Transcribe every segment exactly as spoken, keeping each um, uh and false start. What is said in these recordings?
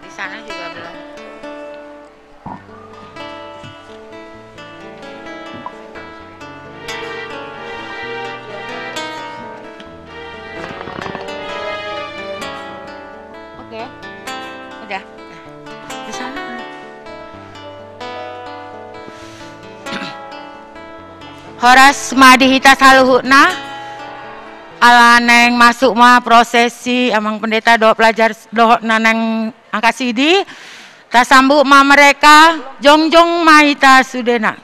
Di sana juga belum. Oke. Udah. Di sana. Horas ma di hita saluhutna. Ala naeng masuk ma prosesi amang pendeta dohot pelajar dohot na naeng angka sidi. Tasambut ma mereka, jongjong ma hita sudena.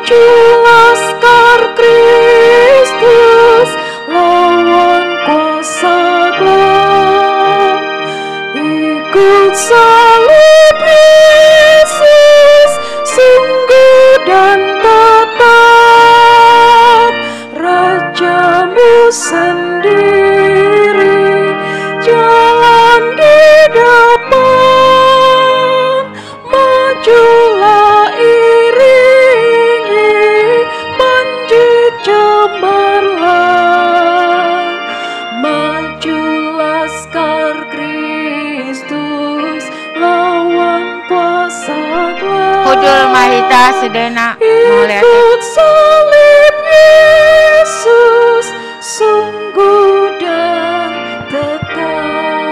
Maju laskar Kristus lawan kuasa gelap, ikut salib Yesus sungguh dan tetap. Rajamu sendiri jalan di depan, majulah iringi panji cemerlang, maju laskar Kristus lawan kuasa gelap. Hudul ma hita sudena, mauliate. Ikut salib Yesus sungguh dan tetap.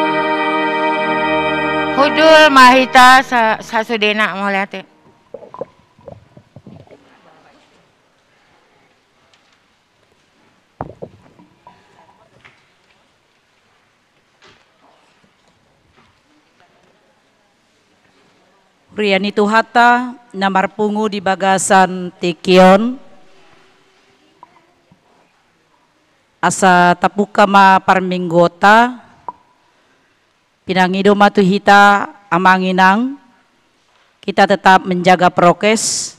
Hudul ma hita sa-, sasudena, mauliate. Huria ni Tuhanta na marpungu di bagasan tingki on, asa tapungka ma parmingguonta. Pinangido ma tu hita, amang inang, kita tetap menjaga prokes.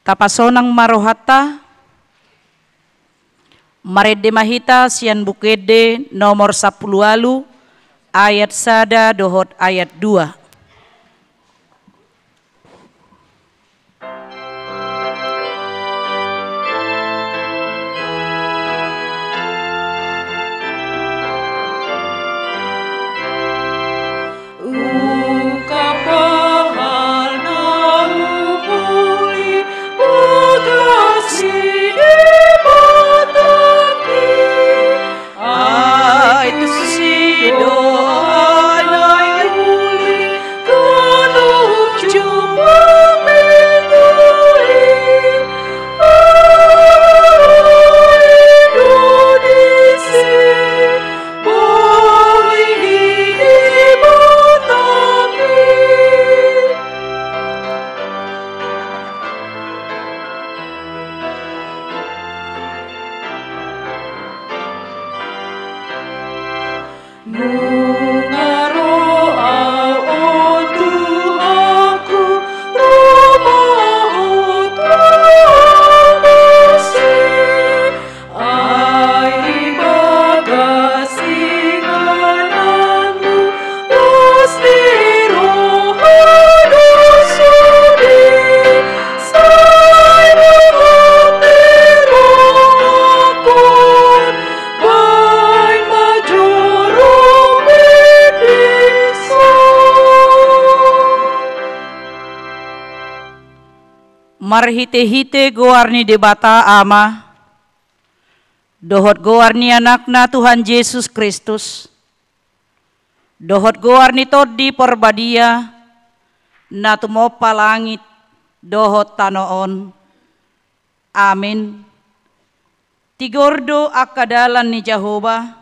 Tapasonang ma rohanta. Marende ma hita sian Buku Ende nomor sampulu ualu, ayat sada dohot ayat dua. Ai tusi do ahu uli, ganup jumpang minggu i, ai do disi boi ni Debata i. Nunga ro ahu, o Tuhanku, ro ma Ho tu ahu muse. Ai di bagas ingananmu, las ni roha do sude, sai mangate rohangkon, baen ma joro benediksion. Marhitehite goar ni Debata Ama, dohot goar ni Anakna Tuhan Jesus Kristus, dohot goar ni Tondi Parbadia, na tumompa langit dohot tano on. Amin. Tigor do angka dalan ni Jahowa,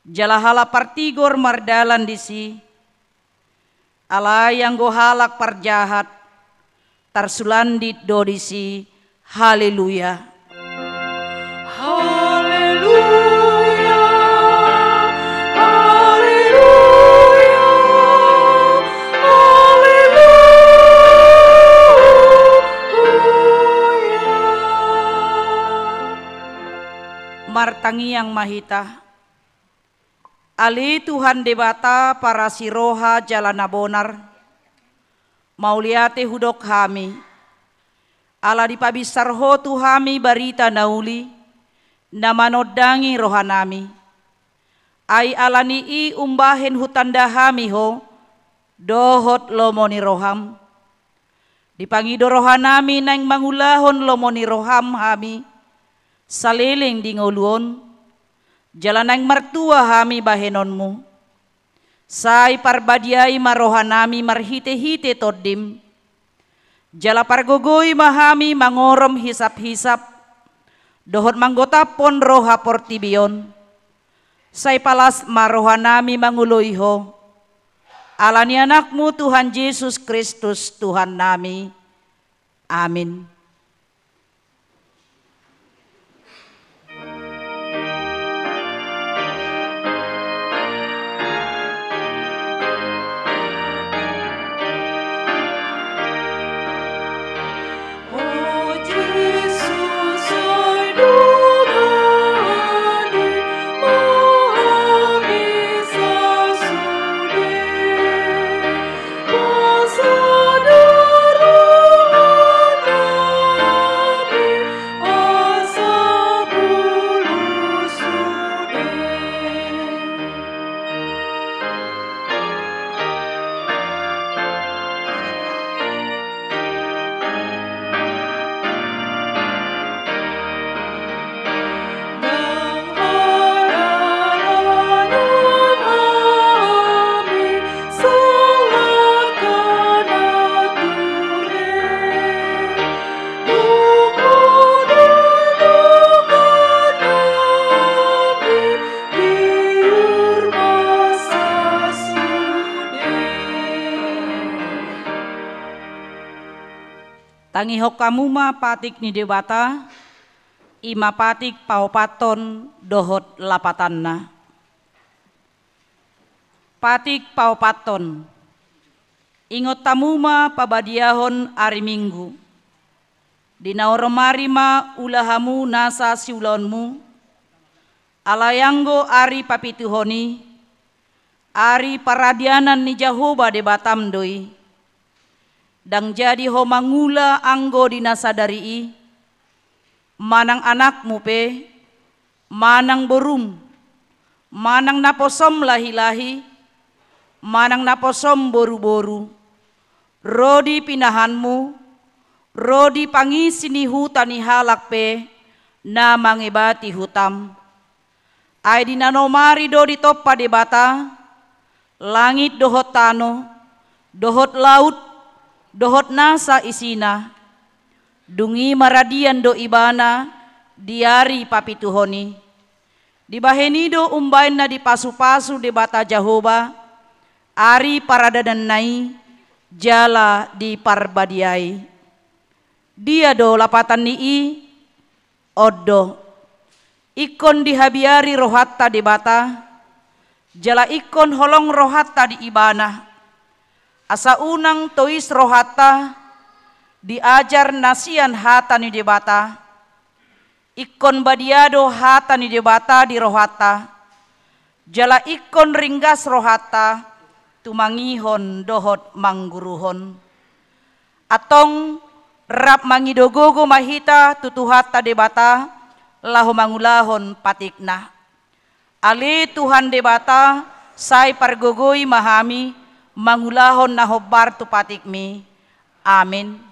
jala halak partigor mardalan disi. Alai anggo halak parjahat, tarsulandit do disi. Haleluya. Haleluya, haleluya, haleluya. Martangiang ma hita. Ale Tuhan Debata parasi roha jala na bonar, mauliate hudok hami, ala dipabinsar Ho tu hami barita na uli, na manondangi rohanami. Ai ala ni i umbahen hutanda hami Ho dohot lomo ni roham. Dipangido rohanami naeng mangulahon lomo ni roham hami saleleng di ngolu on, jala naeng martua hami bahenonmu. Sai parbadiai ma rohanami marhitehite Tondim, jala pargogoi ma hami mangorom hisaphisap dohot manggotaphon roha portibi on. Sai palas ma rohanami mangoloi Ho, ala ni Anakmu Tuhan Jesus Kristus Tuhannami. Amin. Tangihon hamu ma patik ni Debata, i ma patik paopathon dohot lapatanna. Patik paopathon. Ingot hamu ma pabadiahon ari Minggu. Di na orom ari ma ula hamu nasa siulaonmu, alai anggo ari papituhon i, ari paradianan ni Jahowa Debatam do i. Ndang jadi ho mangula anggo di na sadari i, manang anakmu pe, manang borum, manang naposom lahilahi, manang naposom boruboru, ro di pinahanmu, ro di pangisi ni huta ni halak pe na mangebati hutam. Ai di na onom ari do ditompa Debata langit dohot tano, dohot laut, dohot nasa isina. Dung i maradian do Ibana di ari papituhon i. Dibahen i do umbahen na dipasupasu Debata Jahowa ari paradiananna i jala diparbadiai. Dia do lapatan ni i? On do. Ingkon dihabiari rohanta Debata, jala ingkon holong rohanta di Ibana, asa unang tois rohanta di ajar na sian hata ni Debata. Ingkon badia do hata ni Debata di rohanta, jala ingkon ringgas rohanta tumangihon dohot mangguruhon. Antong rap mangido gogo ma hita tu Tuhanta Debata laho mangulahon patikna. Ale Tuhan Debata, sai pargogoi ma hami mangulahon na hombar tu patikmi. Amin.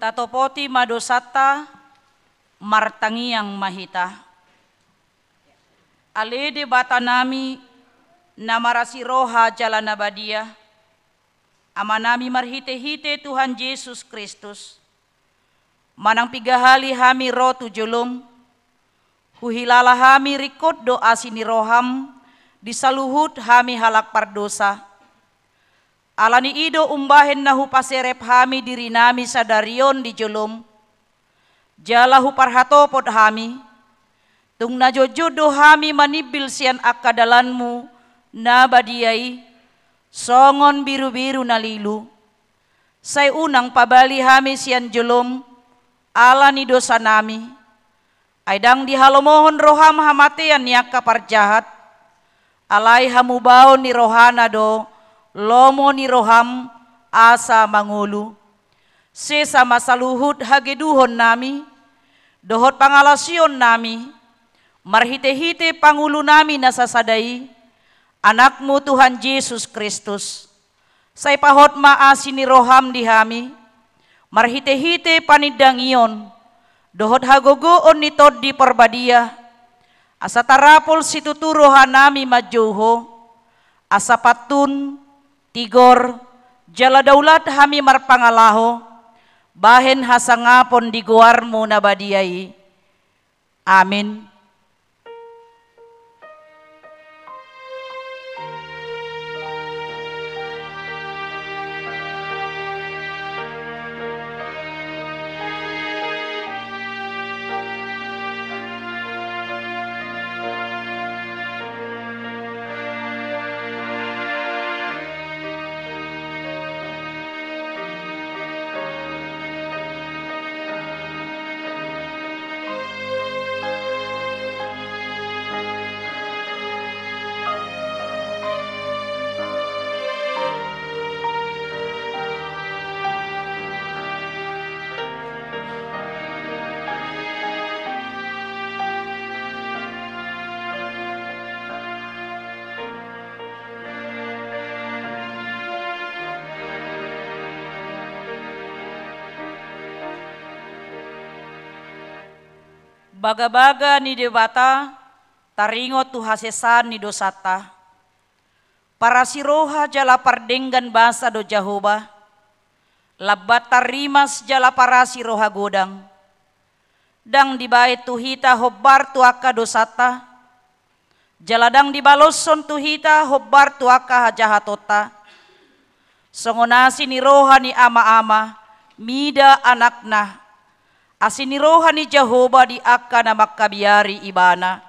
Tatopoti ma dosanta, martangiang ma hita. Ale Debatanami, na marasi roha jala na badia, Amanami marhitehite Tuhan Jesus Kristus, manang piga hali hami ro tu jolom, huhilala hami ringkot do asi ni roham di saluhut hami halak pardosa. Ala ni i do umbahen na hupaserep hami dirinami sadari on di jolom, jala huparhatopot hami, tung na jotjot do hami manimbil sian angka dalanmu na badia i, songon birubiru na lilu. Sai unang pabali hami sian jolom ala ni dosanami, ai ndang dihalomohon roham hamatean ni angka parjahat, alai hamubaon ni rohana do lomo ni roham asa mangolu. Sesa ma saluhut hageduhonnami dohot pangalaosionnami, marhitehite pangulunami na sasada i, Anakmu Tuhan Jesus Kristus. Sai pahot ma asi ni roham di hami, marhitehite panindangion dohot hagogoon ni Tondi Parbadia, Asa tarapul situtu rohanami manjou Ho, asa pantun, tigor, jala daulat hami marpangalaho, bahen hasangapon di goarMu na badia i. Amin. Bagabaga ni Debata, taringot tu hasesaan ni dosanta. Parasiroha jala pardenggan basa do Jahowa, lambat tarrimas jala parasiroha godang. Ndang dibahen tu hita hombar tu angka dosanta, jala ndang dibaloshon tu hita hombar tu angka hajahatonta. Songon asi ni roha ni ama-ama mida anakna, asi ni roha ni Jahowa di angka na mangkabiari ibana.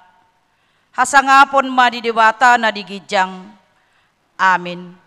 Hasangapon ma di Debata na di ginjang. Amin.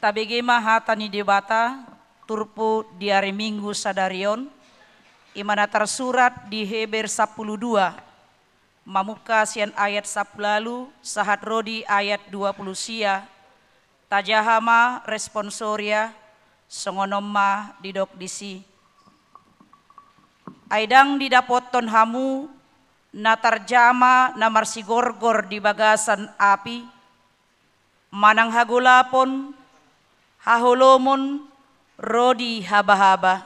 Tabege ma hata ni Debata, turpuk di ari Minggu sadari on, i ma na tarsurat di Heber sampulu dua, mamungka sian ayat sampulu ualu sahat ro di ayat dua pulu sia. Tajaha ma responsoria, songon on ma didok disi. Ai ndang didapothon hamu na tarjama na marsigorgor di bagasan api, manang hagolapon, haholomon, ro di habahaba.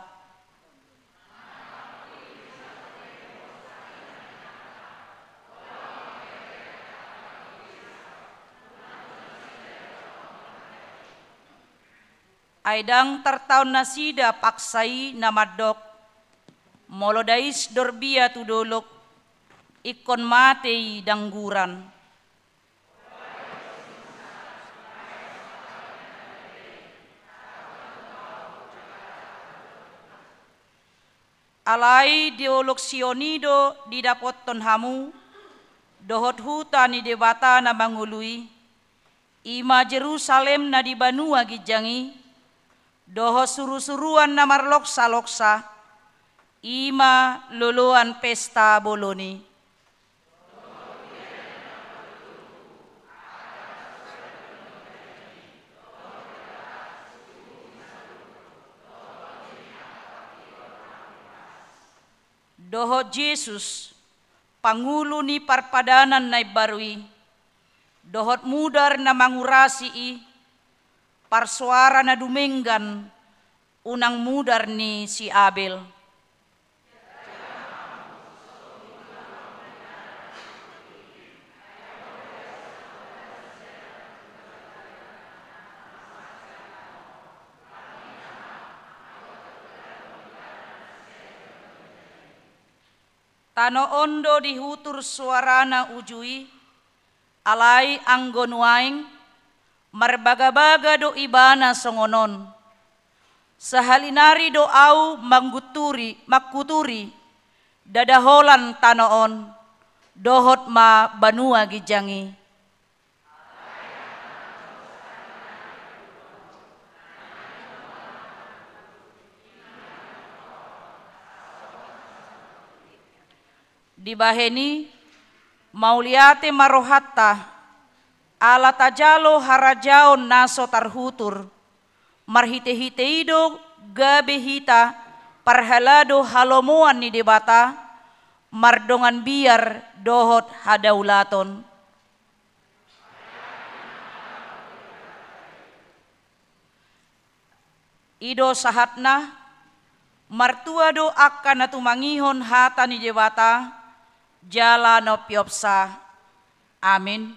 Ai ndang tartaon nasida paksa i na mandok: Molo dais dorbia tu dolok, ingkon mate i dangguran. Alai dolok Sion i do didapothon hamu, dohot huta ni Debata na mangolu i, i ma Jerusalem na di banua ginjang i, dohot surusuruan na marloksaloksa, i ma loloan pesta bolon i. Dohot Jesus, pangulu ni parpadanan na imbaru i, dohot mudar na mangurasi i, parsoara na dumenggan, unang mudar ni si Abel. Tano on do dihutur soarana uju i, alai anggo nuaeng marbagabaga do ibana songon on. Sahali nari do ahu mangguturi, mangkuturi, ndada holan tano on, dohot ma banua ginjang i. Dibahen i, mauliate ma rohanta, ala tajalo harajaon na so tarhutur, marhitehite i do gabe hita parhalado halomoan ni Debata, mardongan biar dohot hadaulaton. I do sahatna, martua do angka na tumangihon hata ni Debata, jala na umpeopsa. Amin.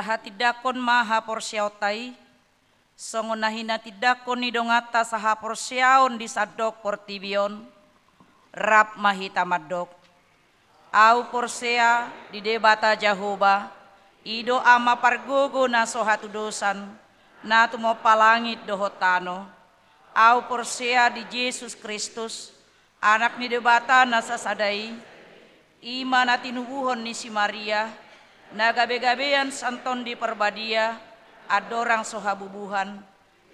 Hatindangkon ma haporseaonta i, songon na hinatindangkon ni donganta sahaporseaon di sandok portibi on, rap ma hita mandok. Ahu porsea di Debata Jahowa, i do Ama pargogo na so hatudosan, na tumompa langit dohot tano. Ahu porsea di Jesus Kristus, Anak ni Debata na sasada i, i ma na tinubuhon ni si Maria, na gabegabean sian Tondi Parbadia, andorang so habubuhan.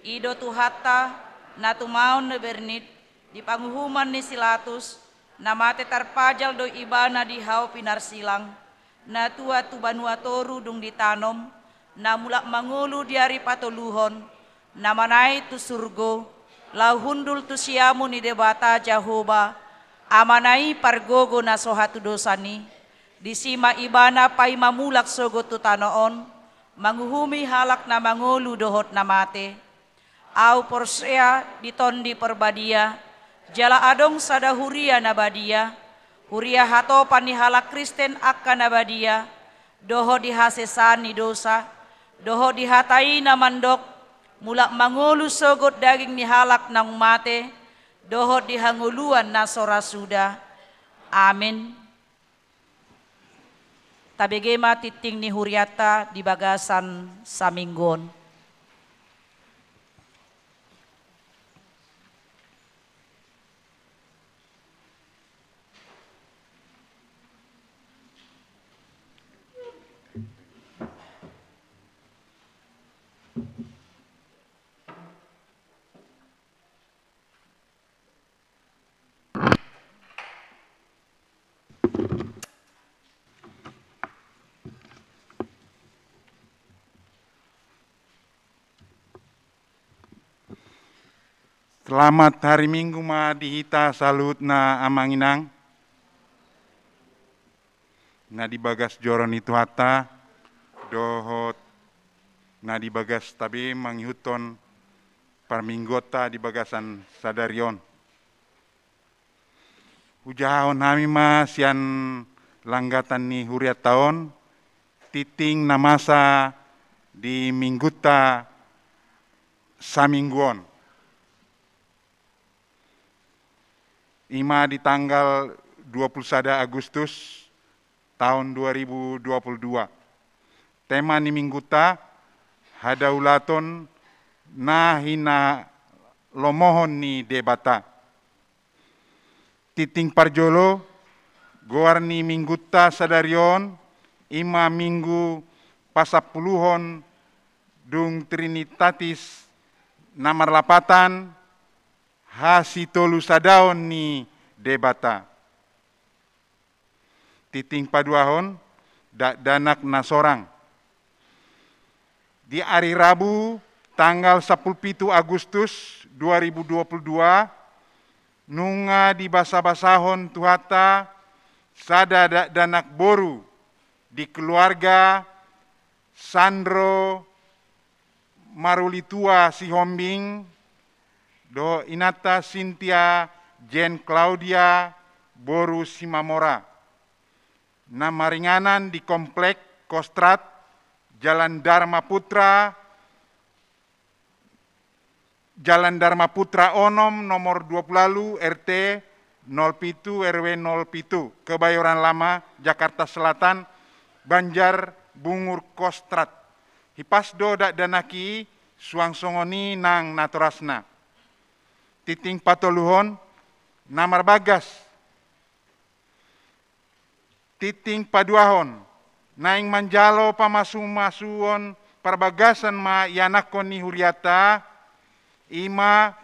I do Tuhanta, na tumaon na bernit, di panguhuman ni si Latus, na mate tarpajal do Ibana di hau pinarsilang, na tuat tu banua toru dung ditanom, na mulak mangolu di ari patoluhon, na manaek tu surgo, laho hundul tu siamun ni Debata Jahowa, Amana i pargogo na so hatudosan i. Disi ma Ibana paima mulak sogot tu tano on, manguhumi halak na mangolu dohot na mate. Ahu porsea di Tondi Parbadia, jala adong sada huria na badia, huria hatopan ni halak Kristen angka na badia, dohot di hasesaan ni dosa, dohot di hata i na mandok, mulak mangolu sogot daging ni halak naung mate, dohot di hangoluan na so ra suda. Amen. Tabege ma tingting ni hurianta di bagasan saminggu on. Selamat hari Minggu ma di hita saluhutna, Amang Inang. Na di bagas joro ni Tuhanta, dohot na di bagasta be mangihuthon parmingguonta di bagasan sadari on. Hujahahon hami ma sian langgatan ni hurianta on, tingting na masa di minggunta saminggu on. I ma di tanggal dua puluh sada Agustus taon dua ribu dua puluh dua. Tema ni minggunta, hadaulaton na hinalomohon ni Debata. Tingting parjolo, goar ni minggunta sadari on, i ma Minggu Pasampuluhon dung Trinitatis, na marlapatan hasitolusadaon ni Debata. Tingting paduahon, dakdanak na sorang. Di ari Rabu, tanggal sampulu pitu Agustus dua ribu dua puluh dua, nunga dibasabasahon Tuhanta sada dakdanak boru di keluarga Sandro Marulitua Sihombing, dohot inanta Sintia Jane Claudia boru Simamora, na maringanan di Komplek Kostrad, Jalan Dharma Putra, Jalan Dharma Putra onom, nomor dua puluh ualu, R T nol pitu, R W nol pitu, Kebayoran Lama, Jakarta Selatan, Banjar Bungur, Kostrad. Hipas do dakdanak i, suang songon i nang natorasna. Tingting patoluhon, na marbagas. Tingting paduahon, naeng manjalo pamasumasuon parbagasan ma ianakhon ni hurianta, i ma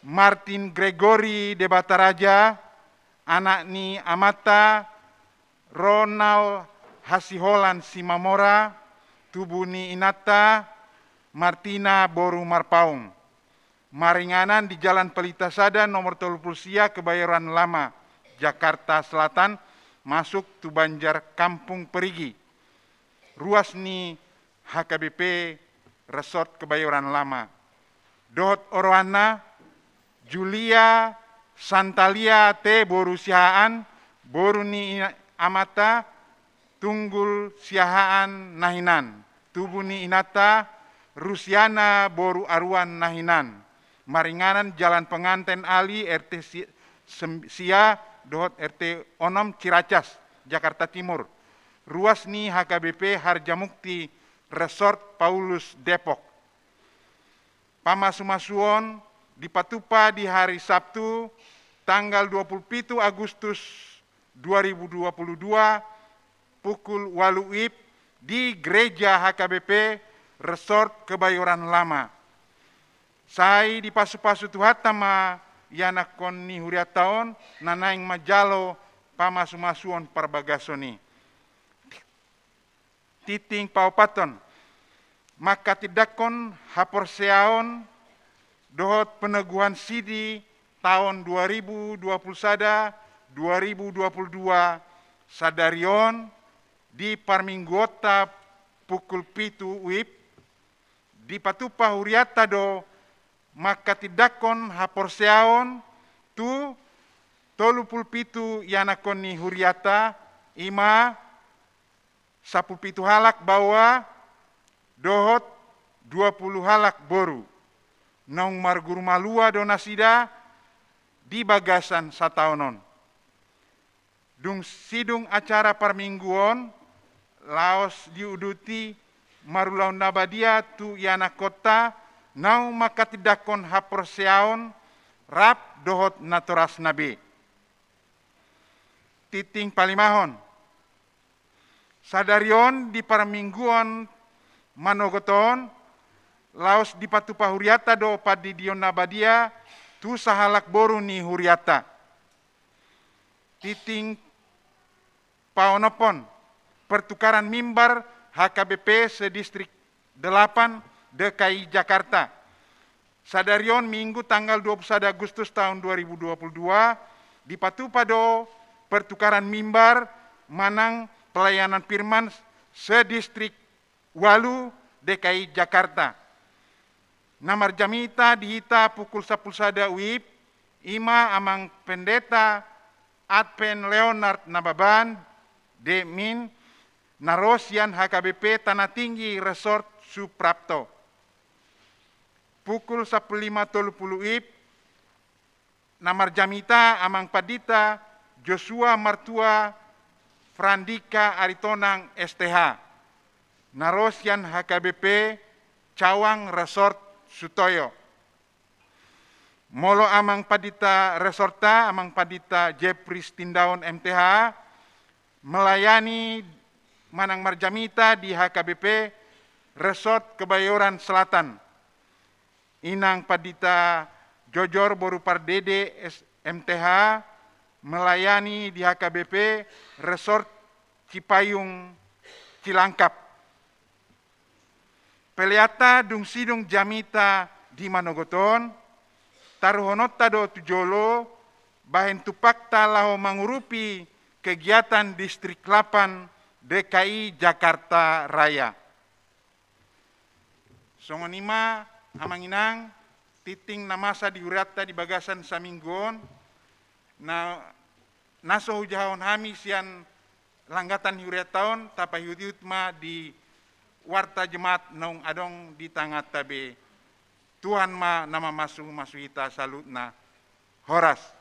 Martin Gregory Debataraja, anak ni amanta Ronald Hasiholan Simamora, tubu ni inanta Martina boru Marpaung. Maringanan di Jalan Pelita Sada nomor tolu puluh sia, Kebayoran Lama, Jakarta Selatan, masuk tu Banjar Kampung Perigi. Ruas ni H K B P Resort Kebayoran Lama. Dohot oroanna, Julia Santalia T boru Siahaan, boru ni ina-, amanta Tunggul Siahaan na hinan. tubu ni inanta Rusiana boru Aruan na hinan. Maringanan Jalan Penganten Ali, R T si-, sem-, sia dohot R T onom Ciracas, Jakarta Timur. Ruas ni H K B P Harjamukti Resort Paulus Depok. Pamasumasuon dipatupa di hari Sabtu, tanggal dua puluh pitu Agustus dua ribu dua puluh dua, pukul ualu WIB di Gereja H K B P Resort Kebayoran Lama. Sai dipasupasu Tuhanta ma ianakhon ni hurianta on na naeng manjalo pamasumasuon parbagason i. Tingting paopathon, manghatindanghon haporseaon dohot peneguhan sidi taon dua ribu dua puluh sada, dua ribu dua puluh dua, sadari on di parmingguonta pukul pitu WIB, dipatupa hurianta do manghatindanghon haporseaon tu tolu pulu pitu ianakhon ni hurianta, i ma sampulu pitu halak baoa dohot dua pulu halak boru. Naung marguru malua do nasida di bagasan sataon on. Dung sidung acara parmingguon, laos diuduti marulaon na badia tu ianakhonta naung manghatindanghon haporseaon rap dohot natorasna be. Tingting palimahon, sadari on di parmingguon manogot on, laos dipatupa hurianta do pandidion na badia tu sahalak boru ni hurianta. Tingting paonomhon, pertukaran mimbar H K B P se-Distrik delapan D K I Jakarta. Sadari on Minggu tanggal dua puluh sada Agustus taon dua ribu dua puluh dua, dipatupa do pertukaran mimbar manang pelayanan firman se-Distrik ualu D K I Jakarta. Na marjamita di hita pukul sampulu sada WIB, i ma Amang Pendeta Advent Leonard Nababan, Demin, na ro sian H K B P Tanah Tinggi Resort Suprapto. Pukul sampulu lima tolu pulu WIB, na marjamita Amang Pandita Joshua Martua Frandika Aritonang S T H, na ro sian H K B P Cawang Resort Sutoyo. Molo Amang Pandita Resortta, Amang Pandita Jeffrey Sitindaon M T H, melayani manang marjamita di H K B P Resort Kebayoran Selatan. Inang Pandita Jojor boru Pardede S M T H, melayani di H K B P Resort Cipayung Cilangkap. Peleanta dung sidung jamita di manogot on, taruhononta do tu jolo bahen tumpakta laho mangurupi kegiatan Distrik delapan D K I Jakarta Raya. Songon i ma, Amang Inang, tingting na masa di hurianta di bagasan saminggu on, na, na so hujahahon hami sian langgatan ni hurianta on, tapaihutihut ma di warta jemaat naung adong di tanganta be. Tuhan ma na mamasumasu hita saluhutna. Horas.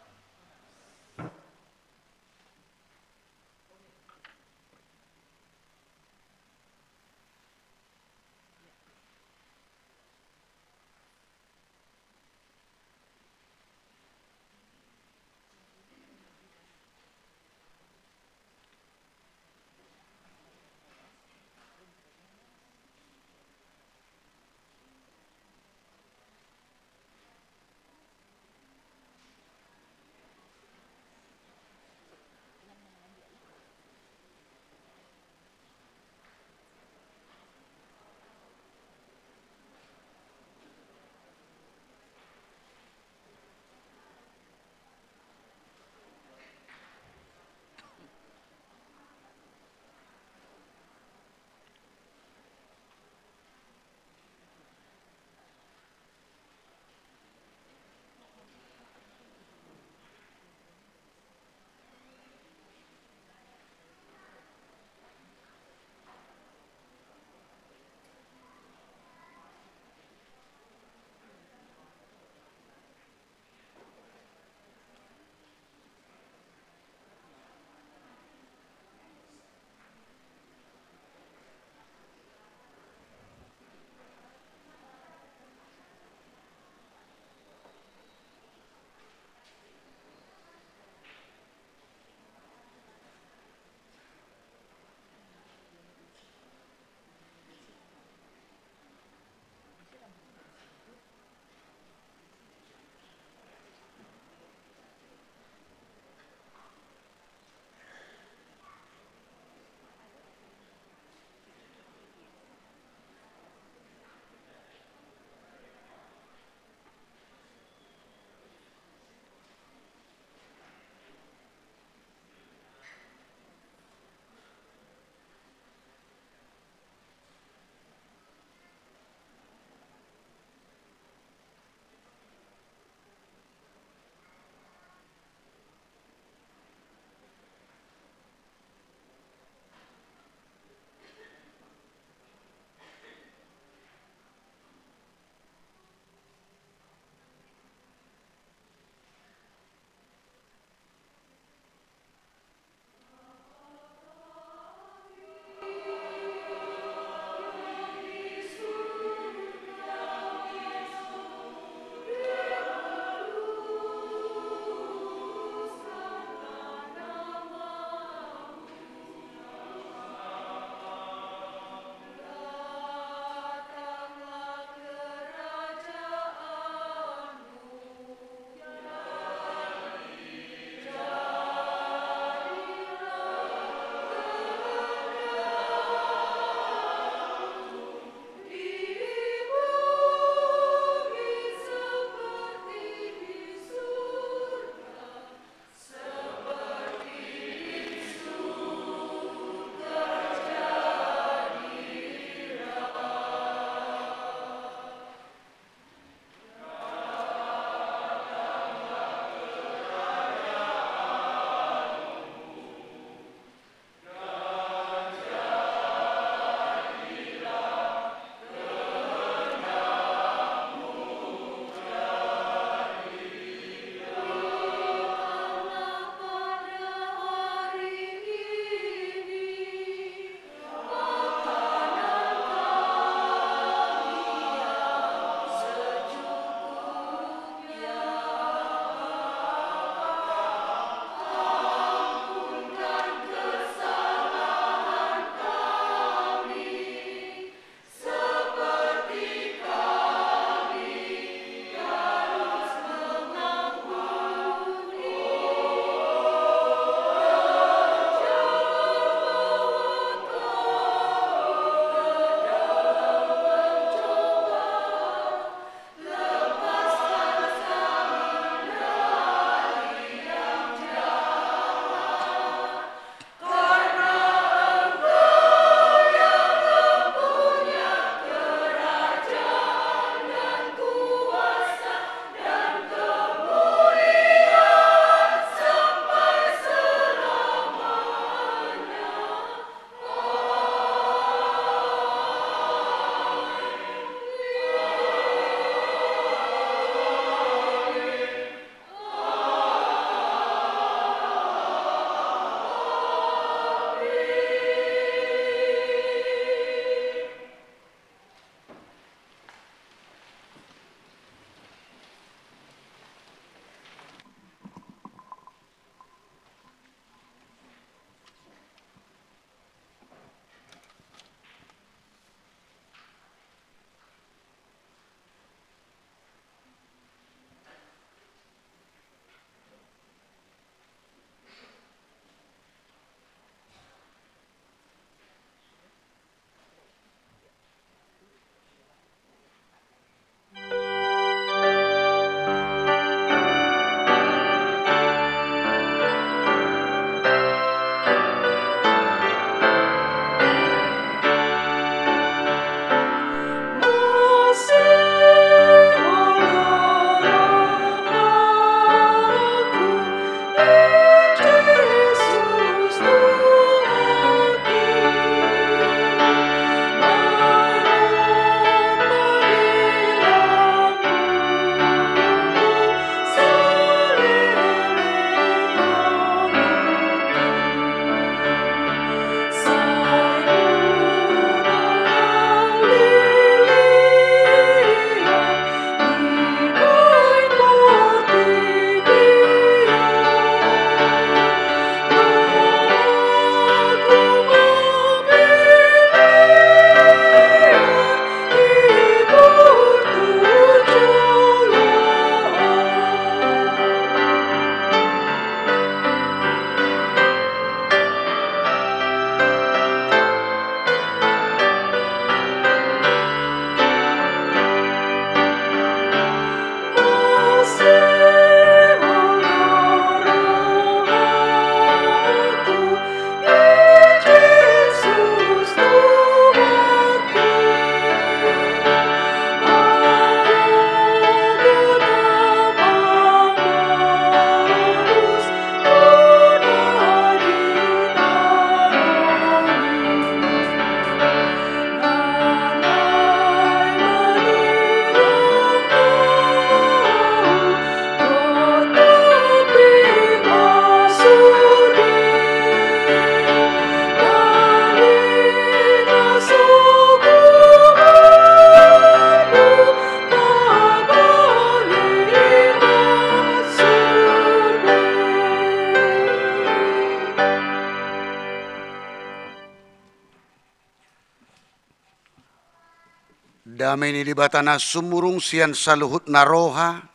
Dame ni Debata na sumurung sian saluhut na roha,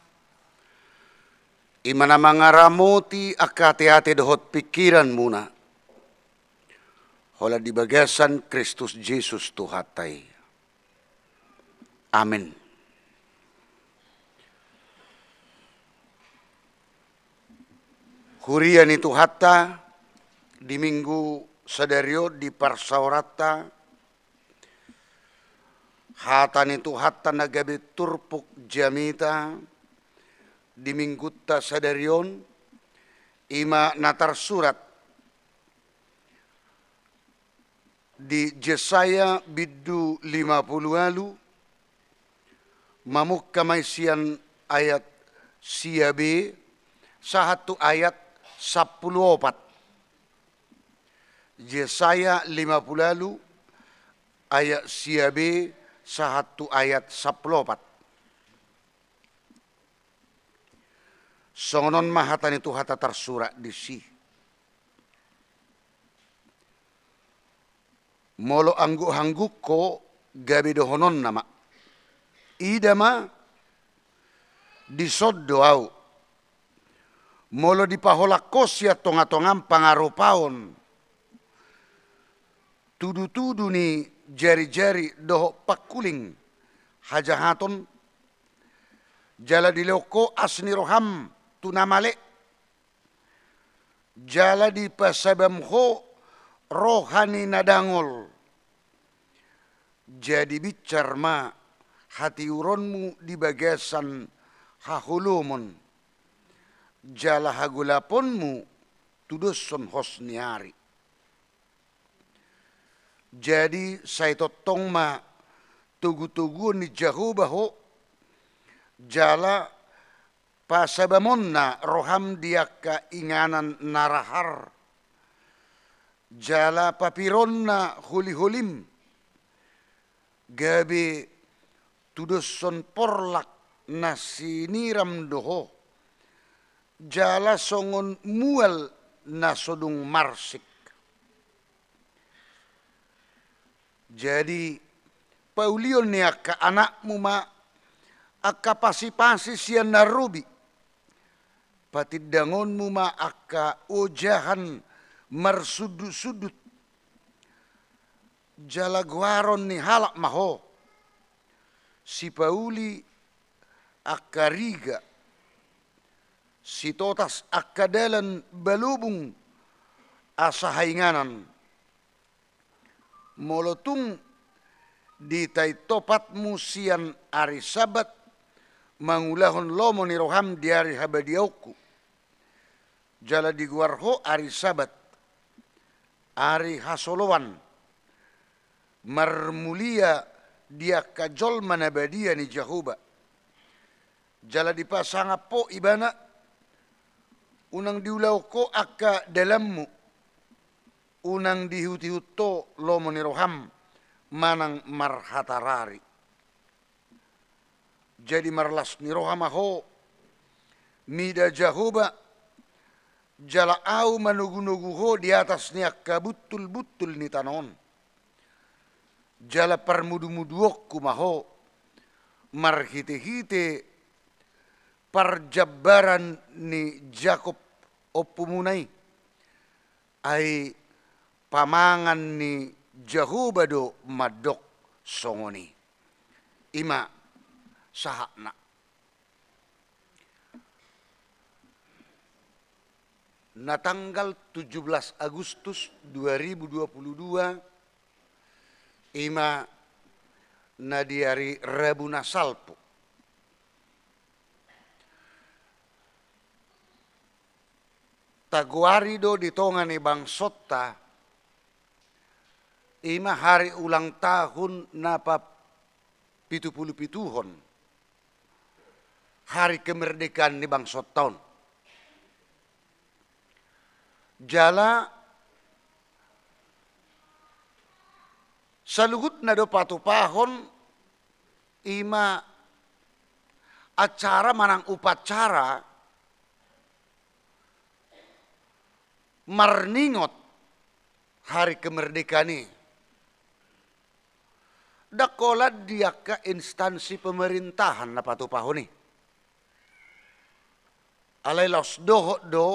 i ma na mangaramoti angka ateate dohot pingkiranmuna, holan di bagasan Kristus Jesus Tuhanta i. Amen. Huria ni Tuhanta, di Minggu sadari on di parsaoranta, hata ni Tuhanta na gabe turpuk jamita di Minggunta sadari on, i ma na tarsurat di Jesaya bindu lima pulu ualu, mamungka ma i sian ayat sia B sahat tu ayat sampulu opat. Jesaya lima pulu ualu ayat sia B sahat tu ayat sampulu opat. Songon on ma hata ni Tuhanta tarsurat disi. Molo angguk-angguk ho, gabe dohononna ma: Ida ma, dison do ahu. Molo dipaholang ho sian tonga-tongam pangarupaon, tudu-tudu ni jari-jari dohot pangkuling hajahaton, jala dilehon ho as ni roham tu na male, jala dipasabam ho roha ni na dangol. Jadi binsar ma hatiuronmu di bagasan haholomon, jala hagolaponmu tudoshon hos ni ari. Jadi sai tongtong ma togu-toguon ni Jahowa ho, jala pasabamonna roham di angka inganan na rahar, jala papironna holi-holim, gabe tudoshon porlak na siniram do ho, jala songon mual na so dung marsik. Jadi, paulion ni angka anakmu ma angka pasi-pasi sian na robi, patindangonmu ma angka ojahan marsundut-sundut, jala goaron ni halak ma ho, sipauli angka riga, sitotas angka dalan balobung asa hainganan. Molo tung ditaintopatmu sian ari Sabat mangulahon lomo ni roham di ari habadiaonku, jala digoar ho ari Sabat ari hasoloan, marmulia di angka jolma na badia ni Jahowa, jala dipasangap ho ibana, unang diulahon ho angka dalanmu, unang diihut-ihut ho lomo ni roham manang marhatarari. Jadi marlas ni roha ma ho mida Jahowa, jala ahu manogu-nogu ho di atas ni angka buntul-buntul ni tano on. Jala parmudu-muduonku ma ho marhite-hite parjambaran ni Jakob ompumuna i. Ai pamangan ni Jahowa do mandok songon i. I ma sahatna. Na tanggal tujuh belas Agustus dua ribu dua puluh dua, i ma na di ari Rabu na salpu. Tagoari do di tonga ni bangsonta, i ma hari ulang tahun na papitupulu pituhon, hari kemerdekaan ni bangsonta on. Jala saluhutna do patupahon i ma acara manang upacara marningot hari kemerdekaan i. Ndang holan di angka instansi pemerintahan na patupahon i. Alai laos dohot do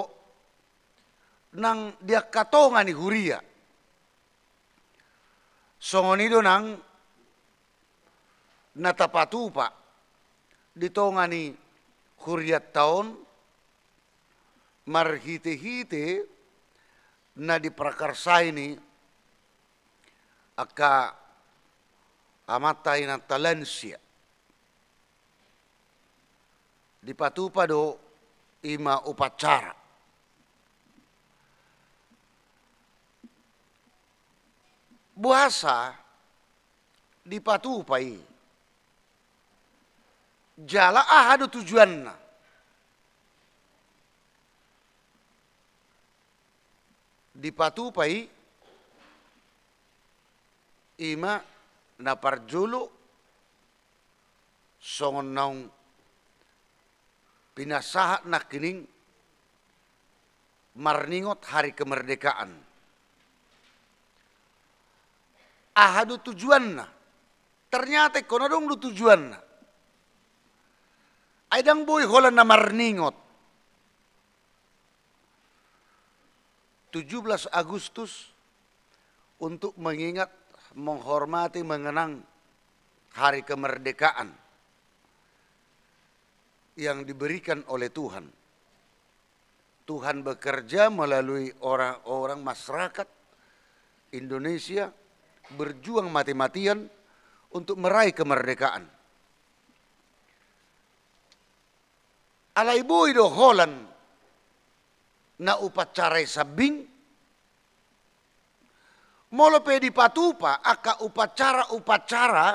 nang di angka tonga ni huria. Songon i do nang na tapatupa di tonga ni hurianta on, marhitehite na diprakarsai ni angka amanta inanta lansia. Dipatupa do i ma upacara. Boasa dipatupa i? Jala aha do tujuanna? Dipatupa i, i ma na parjolo, songon naung pinasahat nangkining, marningot hari kemerdekaan. Aha do tujuanna? Ternyata ingkon adong do tujuanna. Ai ndang boi holan na marningot. Tujuh belas Agustus untuk mengingat, menghormati, mengenang hari kemerdekaan yang diberikan oleh Tuhan. Tuhan bekerja melalui orang-orang, masyarakat Indonesia berjuang mati-matian untuk meraih kemerdekaan. Alai boi do holan na upacara i sambing. Molo pe dipatupa angka upacara-upacara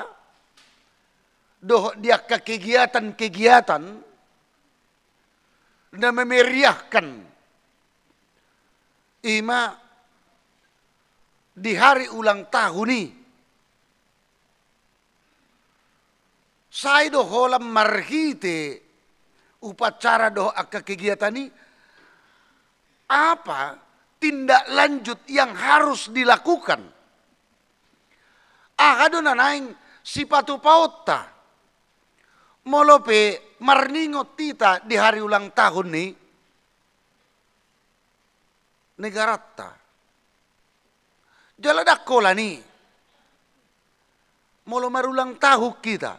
dohot di angka kegiatan-kegiatan na memeriahkan, i ma di hari ulang tahun i, sai do holan marhite upacara dohot angka kegiatan i, apa tindak lanjut yang harus dilakukan? Aha do na naeng sipatupaonta molo pe marningot hita di hari ulang tahun ni negaranta? Jala ndang holan i, molo marulang tahun hita,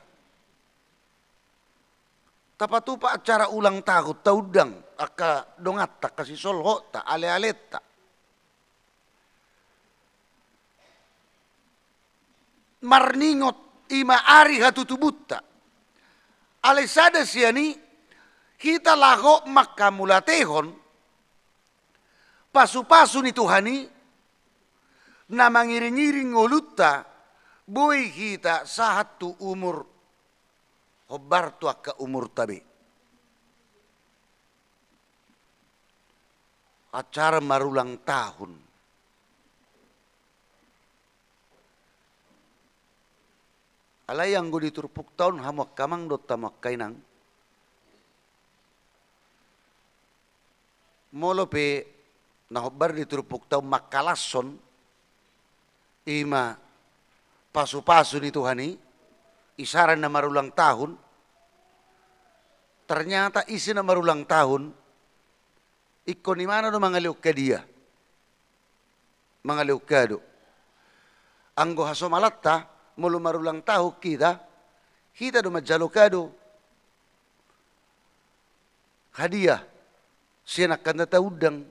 tapatupa acara ulang tahun, taundang angka donganta, angka sisolhotta, ale-alenta, marningot i ma ari hatutubunta. Alai sada sian i, hita laho manghamauliatehon pasu-pasu ni Tuhan i, na mangiring-iring ngolunta, boi hita sahat tu umur, hombar tu angka umurta be. Acara marulang tahun. Alai anggo di turpukta on, hamu angka amang dohot hamu angka inang, molo pe na hombar di turpukta on mangkalashon, i ma pasu-pasu ni Tuhan i, isara na marulang tahun, ternyata ise na marulang tahun, ingkon imana do mangalehon hadiah. Mangalehon kado. Anggo hasomalanta, molo marulang tahun hita, hita do manjalo kado, hadiah sian angka na taundang.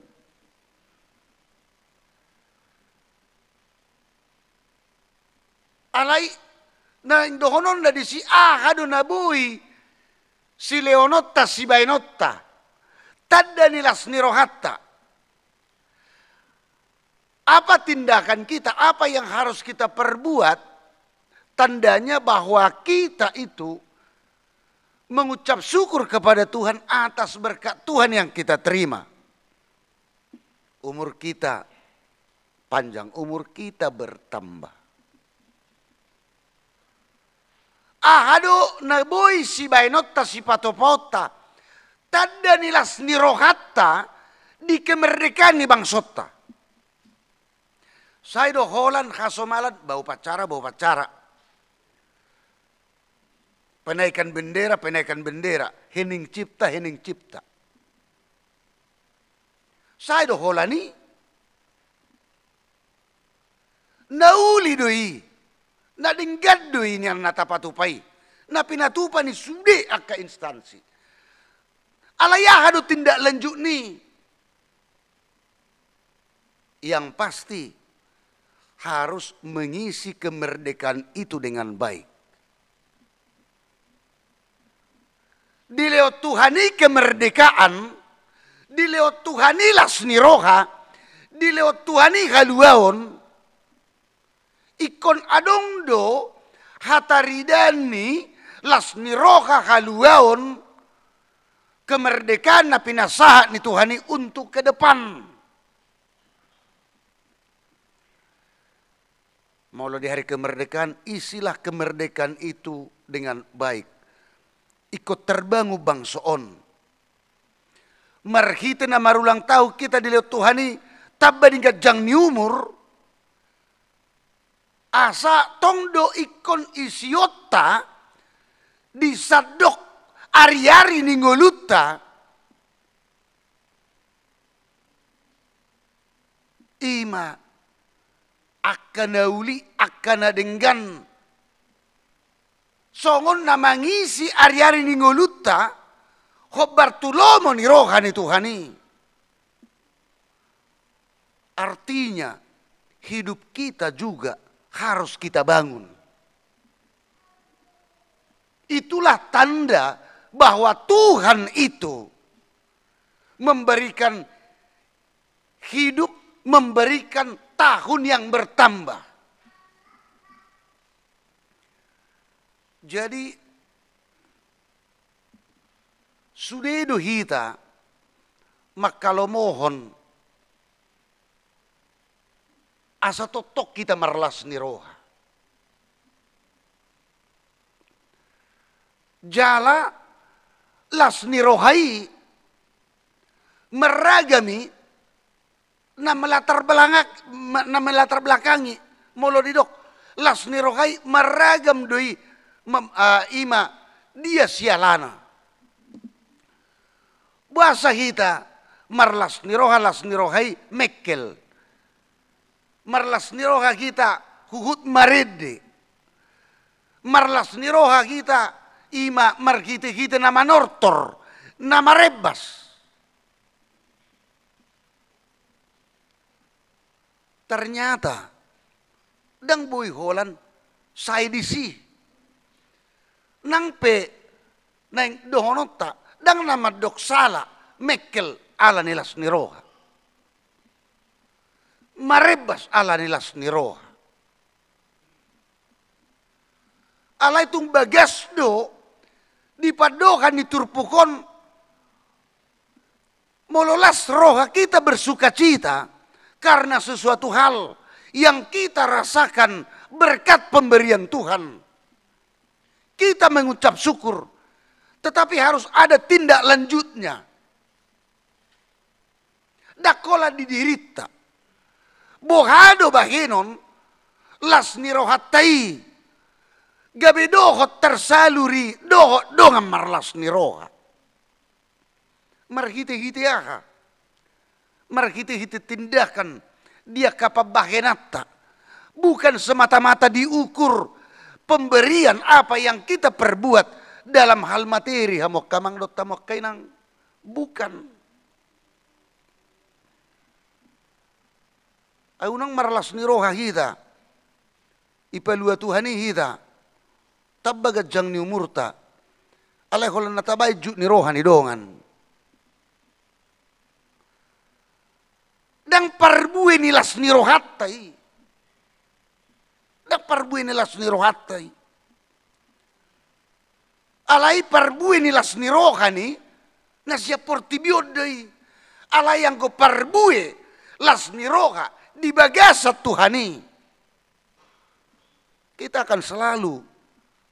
Alai naeng dohononna disi, aha do na boi silehononta, sibaenonta, tanda ni las ni rohanta? Apa tindakan kita, apa yang harus kita perbuat, tandanya bahwa kita itu mengucap syukur kepada Tuhan atas berkat Tuhan yang kita terima? Umur kita panjang, umur kita bertambah. Aha do na boi sibaenonta, sipatupaonta, tanda ni las ni rohanta di kemerdekaan ni bangsonta? Sai do holan hasomalan, ba upacara, ba upacara. Penaikan bendera, penaikan bendera, hening cipta, hening cipta. Sai do holan i? Na uli do i, na denggan do i nian na tapatupa i, na pinatupa ni sude angka instansi. Alai aha do tindak lanjut ni? Yang pasti, harus mengisi kemerdekaan itu dengan baik. Dilehon Tuhan i kemerdekaan, dilehon Tuhan i las ni roha, dilehon Tuhan i haluaon, ingkon adong do hataridaan ni las ni roha, haluaon, kemerdekaan na pinasahat ni Tuhan i untuk ke depan. Molo di hari kemerdekaan, isilah kemerdekaan itu dengan baik. Ingkon terbangun bangso on. Marhite na marulang tahun hita dilehon Tuhan i, tamba di ganjang ni umur, asa tong do ingkon isionta di sandok ariari ni ngolunta, i ma angka na uli, angka na denggan. Songon na mangisi ariari ni ngolunta, hombar tu lomo ni roha ni Tuhan i. Artinya, hidup kita juga harus kita bangun. Itulah tanda bahwa Tuhan itu memberikan hidup, memberikan tahun yang bertambah. Jadi, sude do hita mangkalomohon asa tongtong hita marlas ni roha. Jala las ni roha i marragam i, na melatar belangak-, ma-, na melatar belakangi, molo didok las ni roha i marragam do i, mem-, ah, i ma dia sialana. Boasa hita marlas ni roha, las ni roha i mengkel. Marlas ni roha hita huhut marende. Marlas ni roha hita i ma marhitehite na manortor, na marembas. Ternyata, ndang boi holan sai disi. Nang pe naeng dohononta, ndang na mandok sala mengkel ala ni las ni roha. Marembas ala ni las ni roha. Alai tung bagas do di pandohan ni turpuk on, molo las roha kita bersukacita karena sesuatu hal yang kita rasakan berkat pemberian Tuhan. Kita mengucap syukur, tetapi harus ada tindak lanjutnya. Ndang holan di dirinta. Boha do bahenon las ni rohanta i gabe dohot tersalur i dohot dongan marlas ni roha. Marhitehite aha? Marhitehite tindakan di angka pambahenanta. Bukan semata-mata diukur pemberian apa yang kita perbuat dalam hal materi, hamu angka amang dohot hamu angka inang. Bukan. Ai unang marlas ni roha hita. Ipalua Tuhan i hita. Tamba ganjang ni umurta. Alai holan na tabaen jut ni roha ni dongan. Ndang parbue ni las ni rohanta i. Ndang parbue ni las ni rohanta i. Alai parbue ni las ni roha ni na sian portibi on do i. Alai anggo parbue las ni roha di bagasan Tuhan i, kita akan selalu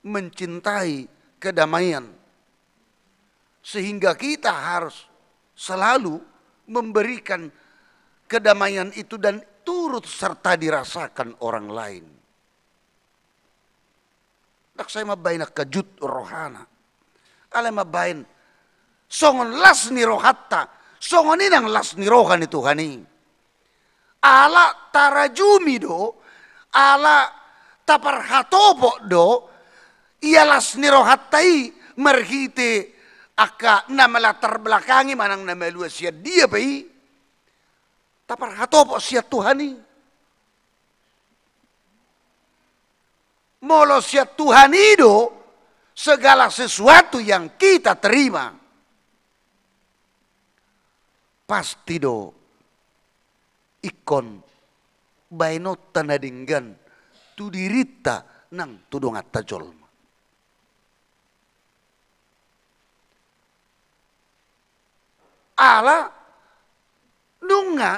mencintai kedamaian. Sehingga kita harus selalu memberikan kedamaian itu dan turut serta dirasakan orang lain. Ndang sai mambaen angka jut rohana. Alai mambaen songon las ni rohanta, songon i nang las ni roha ni Tuhan i. Ala tarajumi do, ala taparhatopot do, ia las ni rohanta i marhite angka na malatar belakangi manang na malua sian dia pe i, taparhatopot sian Tuhan i. Molo sian Tuhan i do segala sesuatu yang kita terima, pasti do ingkon baenonta na denggan tu dirinta nang tu donganta jolma. Ala nunga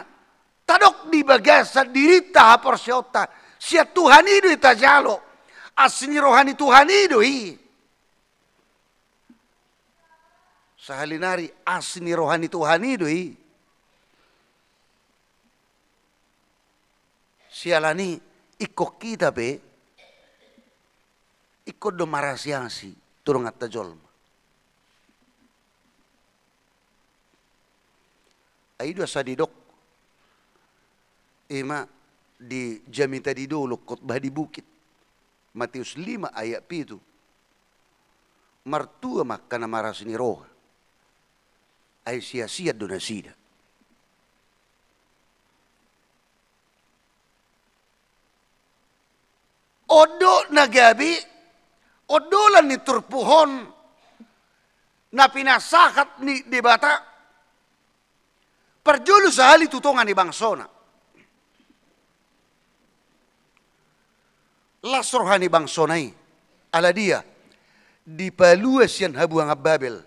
tadok di bagasan dirinta haporseaonta, sian Tuhan i do i tajalo, asi ni roha ni Tuhan i do i. Sahali nari asi ni roha ni Tuhan i do i. Siala ni ingkon hita pe ingkon do marasiasi tu donganta jolma. Ai do asa didok, ima di jamita di dolok, khotbah di bukit, Matius lima ayat pitu. Martua ma angka na marasi ni roha, ai siasian do nasida. On do na gabe ondolan ni turpuk on na pinasahat ni Debata parjolo sahali tu tonga ni bangsona. Las roha ni bangsona i, ala dia? Dipalua sian habuangan Babel.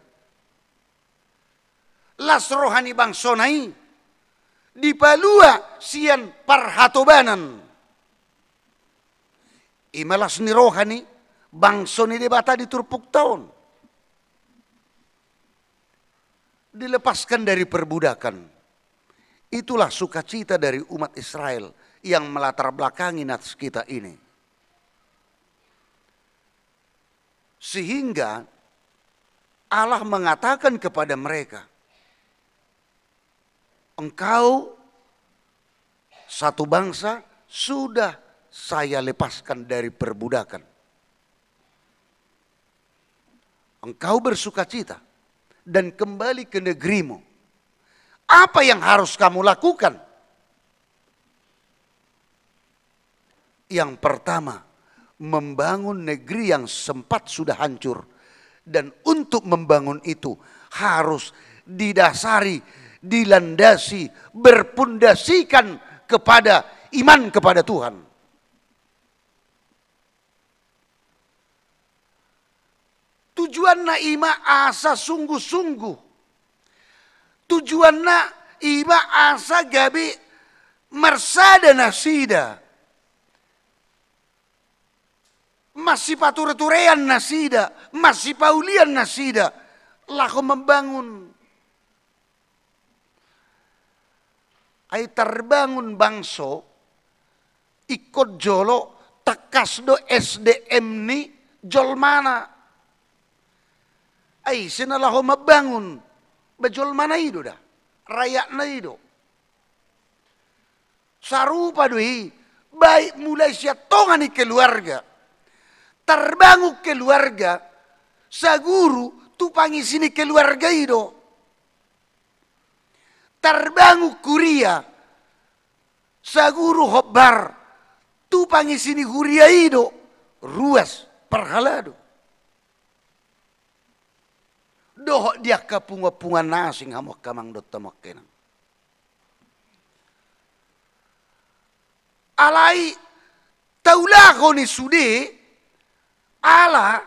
Las roha ni bangsona i, dipalua sian parhatobanan. Ima las ni roha ni bangso ni Debata di turpukta on. Dilepaskan dari perbudakan. Itulah sukacita dari umat Israel yang melatar belakangi nas kita ini. Sehingga Allah mengatakan kepada mereka, "Engkau satu bangsa sudah saya lepaskan dari perbudakan. Engkau bersukacita dan kembali ke negerimu." Apa yang harus kamu lakukan? Yang pertama, membangun negeri yang sempat sudah hancur. Dan untuk membangun itu harus didasari, dilandasi, berpundasikan kepada iman kepada Tuhan. Tujuanna ima asa sungguh-sungguh. Tujuanna ima asa gabe marsada nasida, masipature-turean nasida, masipaulian nasida laho membangun. Ai tarbangun bangso ingkon jolo tangkas do S D M ni jolmana. Ai ise na laho mambangun? Ba jolmana i do da, rakyatna i do. Sarupa do i, baik mulai sian tonga ni keluarga. Tarbangun keluarga, saguru tu pangisi ni keluarga i do. Tarbangun huria, saguru hombar, tu pangisi ni huria i do ruas parhalado. Dohot di angka punguan-punguan na asing, hamu angka amang dohot hamu angka inang. Alai taulahon i sude, ala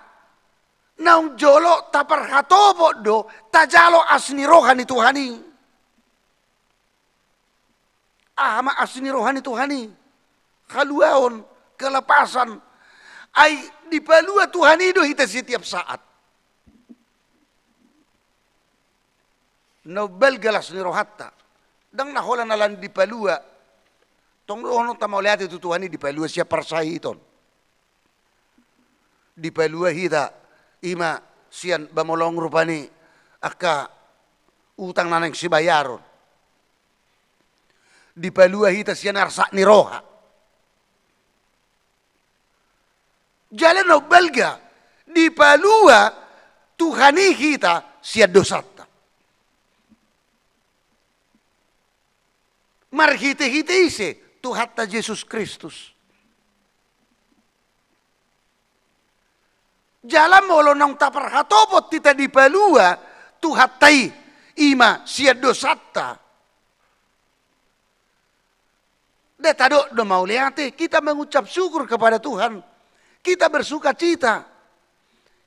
naung jolo taparhatopot do tajalo asi ni roha ni Tuhan i. Aha ma asi ni roha ni Tuhan i? Haluaon, kelepasan. Ai dipalua Tuhan i do hita setiap saat. Na umbalga las ni rohanta. Ndang na holan ala ni dipalua. Tong dohononta mauliate tu Tuhan i dipalua sian parsahiton. Dipalua hita ima sian bamolong rupani angka utang na naeng sibayaron. Dipalua hita sian arsak ni roha. Jala na umbalga, dipalua Tuhan i hita sian dosanta. Marhitehite ise? Tuhanta Jesus Kristus. Jala molo naung taparhatopot hita dipalua Tuhanta i, ima sian dosanta. Nda tadok do mauliate, kita mengucap syukur kepada Tuhan. Kita bersukacita.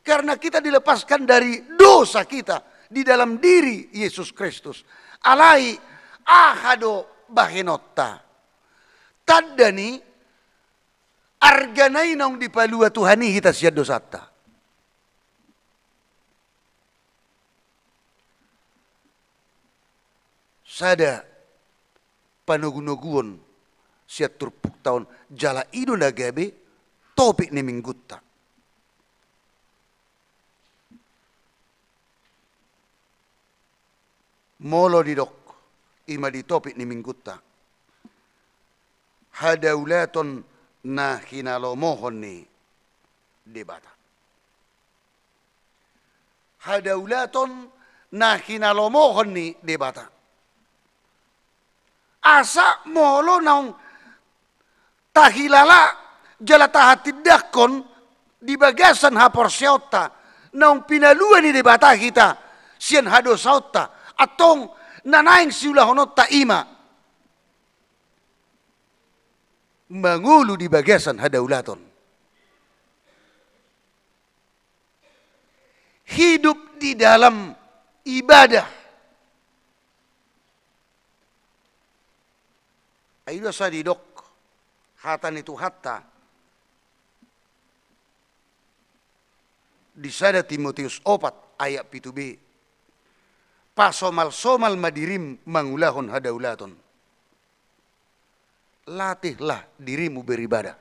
Karena kita dilepaskan dari dosa kita di dalam diri Yesus Kristus. Alai, aha do bahenonta? Tanda ni argana i naung dipalua Tuhan i hita sian dosanta. Sada panogunoguon sian turpukta on, jala i do na gabe topik ni minggunta. Molo didok ima di topik ni minggunta, hadaulaton na hinalomohon ni Debata. Hadaulaton na hinalomohon ni Debata. Asa molo naung tahilala jala tahatindangkon di bagasan haporseaonta, naung pinalua ni Debata hita sian hadosaonta, antong na naeng siulahononta ima mangolu di bagasan hadaulaton. Hidup di dalam ibadah. Ai do asa didok hata ni Tuhanta di sada Timoteus opat ayat pitu b, pasomalsomal ma dirim mangulahon hadaulaton. Latihlah dirimu beribadah.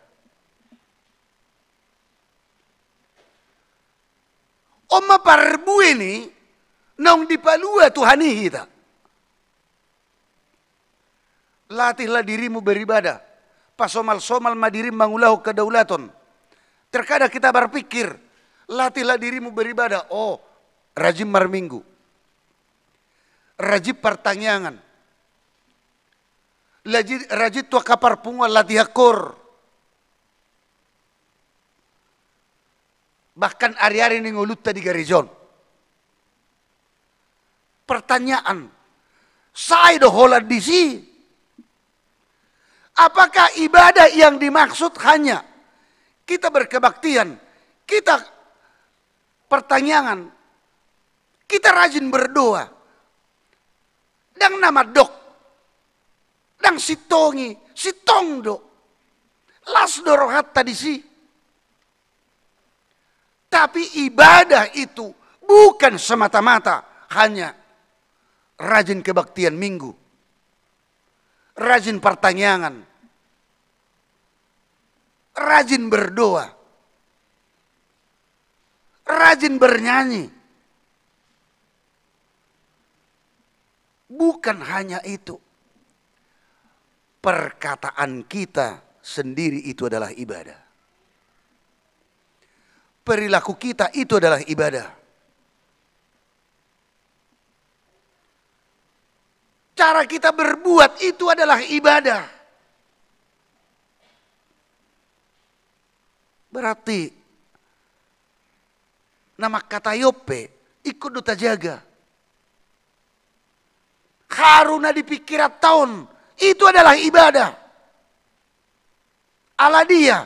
On ma parbue ni naung dipalua Tuhan i hita. Latihlah dirimu beribadah. Pasomalsomal ma dirim mangulahon hadaulaton. Terkadang kita berpikir, latihlah dirimu beribadah. Oh, rajin marminggu. Rajin partangiangan. Rajin, rajin tu angka parpunguan, latihan koor. Bahkan ari-ari ni ngolunta di gareja on. Pertanyaan, sae do holan disi? Apakah ibadah yang dimaksud hanya kita berkebaktian, kita partangiangan, kita rajin berdoa? Ndang na mandok, ndang sintong i, sintong do. Las do rohanta disi. Tapi ibadah itu bukan semata-mata hanya rajin kebaktian Minggu, rajin partangiangan, rajin berdoa, rajin bernyanyi. Bukan hanya itu. Perkataan kita sendiri itu adalah ibadah. Perilaku kita itu adalah ibadah. Cara kita berbuat itu adalah ibadah. Berarti na mangkatai on pe ingkon do tajaga. Haru na di pingkiranta on, itu adalah ibadah. Ala dia?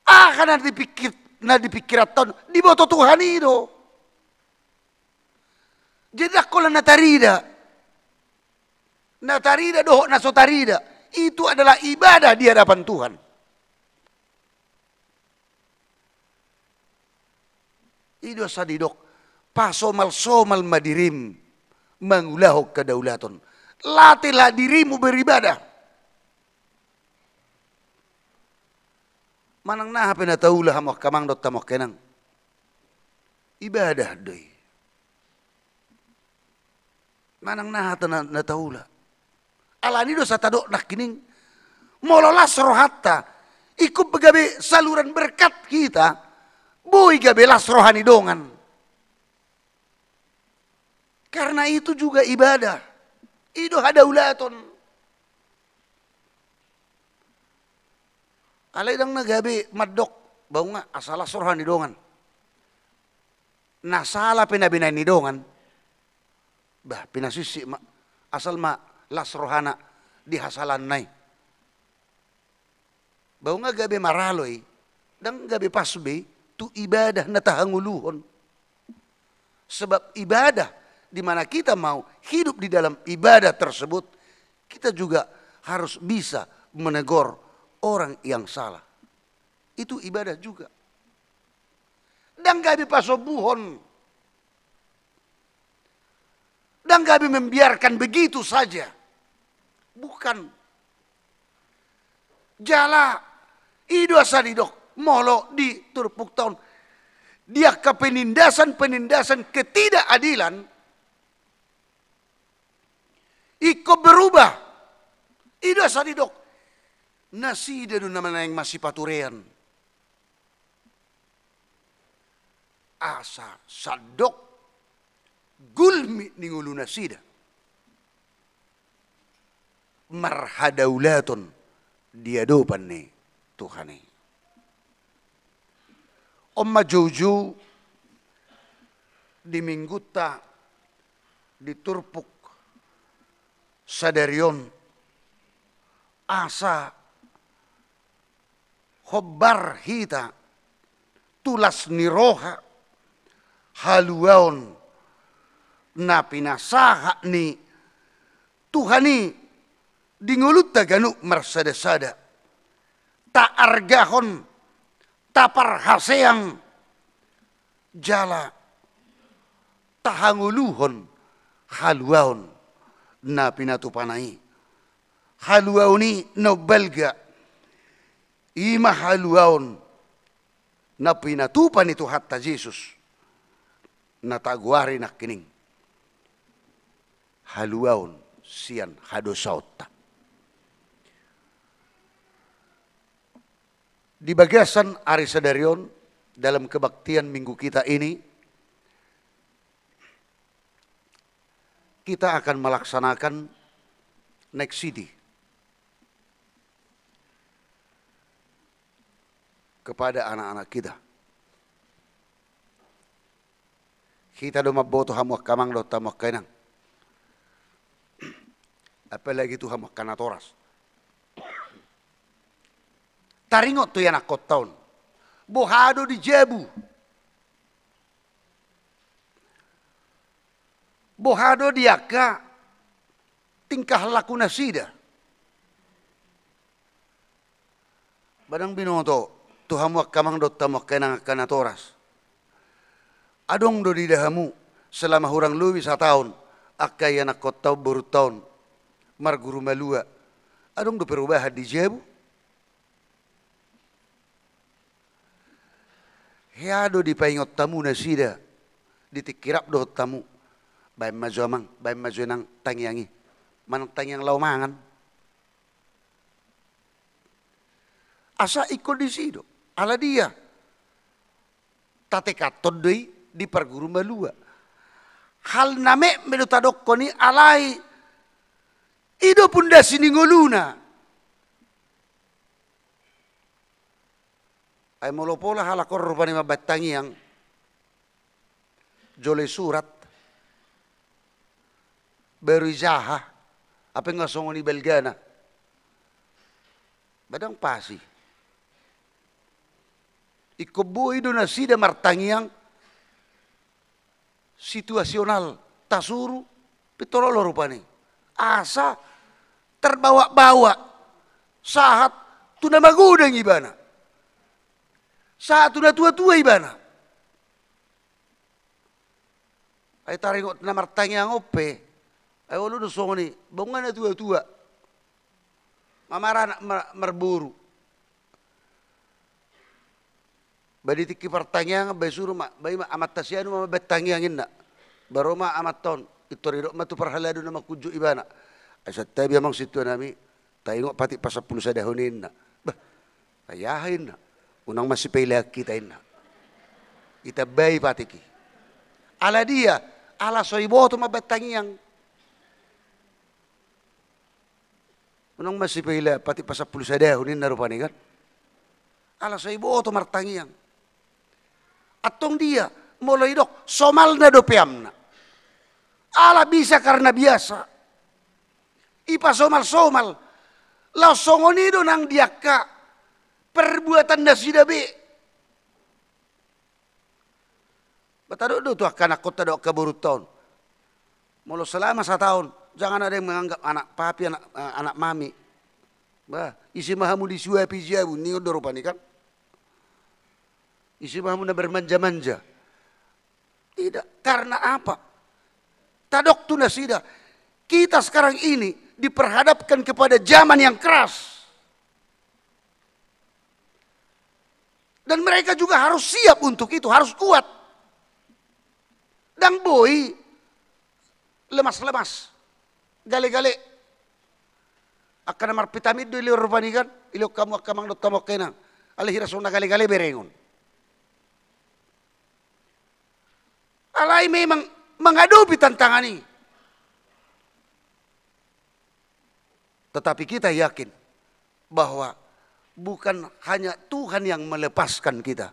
Aha na di pingkir, na di pingkiranta on, diboto Tuhan i do. Jadi ndang holan na tarida. Na tarida dohot na so tarida, itu adalah ibadah di hadapan Tuhan. I do asa didok, pasomalsomal ma dirim mangulahon hadaulaton. Latihlah dirimu beribadah. Manang naha pe na taula hamu angka amang dohot hamu angka inang, ibadah do i. Manang naha pe na, na taula. Alani do satadok nangkining, molo las rohanta, ingkon pe gabe saluran berkat hita, boi gabe las roha ni dongan. Karena itu juga ibadah. I do hadaulaton. Alai ndang na gabe mandok, bah, nunga asa las roha ni dongan. Na sala pe na binahen ni dongan, bah, pinasisi ma, asal ma las rohana di hasalaanna i. Bah, nunga gabe maralo i, ndang gabe pas be tu ibadah na tahangoluhon. Sebab ibadah, di mana kita mau hidup di dalam ibadah tersebut, kita juga harus bisa menegur orang yang salah. Itu ibadah juga. Ndang gabe pasombuhon. Ndang gabe membiarkan begitu saja. Bukan. Jala, i do asa didok, molo di turpukta on, di angka penindasan-penindasan ketidakadilan, ingkon berubah. I do asa didok, nasida do na naeng masipaturean. Asa sandok gulmit ni ngolunasida marhadaulaton di adopan ni Tuhan i. On ma joujou di minggunta di turpuk sadari on, asa hombar hita tu las ni roha haluaon na pinasahat ni Tuhan i di ngolunta ganup marsadasada. Taargahon, taparhaseang, jala tahangoluhon haluaon na pinatupana i. Haluaon i na umbalga, i ma haluaon na pinatupa ni Tuhanta Jesus, na tagoari nangkining haluaon sian hadosaonta. Di bagasan ari sadari on, dalam kebaktian minggu kita ini, kita akan melaksanakan naek sidi kepada anak-anak kita. Hita do mamboto hamu angka amang dohot hamu angka inang. Apalagi tu hamu angka natoras. Taringot tu ianakkonta on. Boha do di jabu. Boha do di angka tingkah laku nasida. Ba ndang binoto tu hamu angka amang dohot hamu angka inang angka natoras. Adong do diida hamu selama hurang lobi sataon angka ianakkonta on, borunta on marguru malua. Adong do perubahan di jabu? Hea do dipaingot hamu nasida di tingki rap dohot hamu, baen ma jo amang, baen ma jo inang tangiang i, manang tangiang laho mangan. Asa ingkon disi do, ala dia? Tatekanhon do i di parguru malua. Hal na metmet do tadokkon i, alai i do pundasi ni ngoluna. Ai molo pola halak on rupani mambaen tangiang, jolo i surat, baru ijaha, hape nga songon i balgana. Ba ndang pas i. Ingkon boi do nasida martangiang situasional, tasuru pintor olo rupani. Asa terbawa-bawa sahat tu na magodang ibana, sahat tu na tua-tua ibana. Ai taringot na martangiang on pe, ai olo do songon i, ba nunga na tua-tua. Mamar anak mar-, marboru. Ba di tingki partangiangan, ba isuru ma, ba ima amanta si anu ma mambahen tangiang inna. Ba ro ma amanta on, pintor didok ma tu parhalado na mangkunjung ibana. Ai santabi amang sintua nami, taingot patik pasampulu sadahon i inna. Bah, ai aha inna. Unang masipailaan hita inna. Itambai patik i. Ala dia, ala so iboto mambahen tangiang. Unang masipailaan patik pasampulu sadahon inna rupani kan. Ala so iboto martangiang. Antong dia, molo idok, somalna dope amna. Ala bisa karna biasa. Ipasomal-somal. Laos songon i do nang di angka perbuatan nasida be. Ba tadok do tu angka anakkonta dohot angka borunta on. Molo selama sataon, jangan ada yang menganggap anak papi, anak, eh, anak mami. Bah, ise ma hamu disuapi jabu, ningon do rupani kan. Ise ma hamu na bermanja-manja. Tidak, karena apa? Tadok tu nasida. Kita sekarang ini diperhadapkan kepada zaman yang keras. Dan mereka juga harus siap untuk itu, harus kuat. Ndang boi lemas-lemas, gale-gale. Angka na marvitamin do dilehon rupani kan, dilehon hamu angka amang dohot hamu angka inang. Alai hira songon na gale-gale berengon. Alai memang menghadapi tantangan ini. Tetapi kita yakin bahwa bukan hanya Tuhan yang melepaskan kita,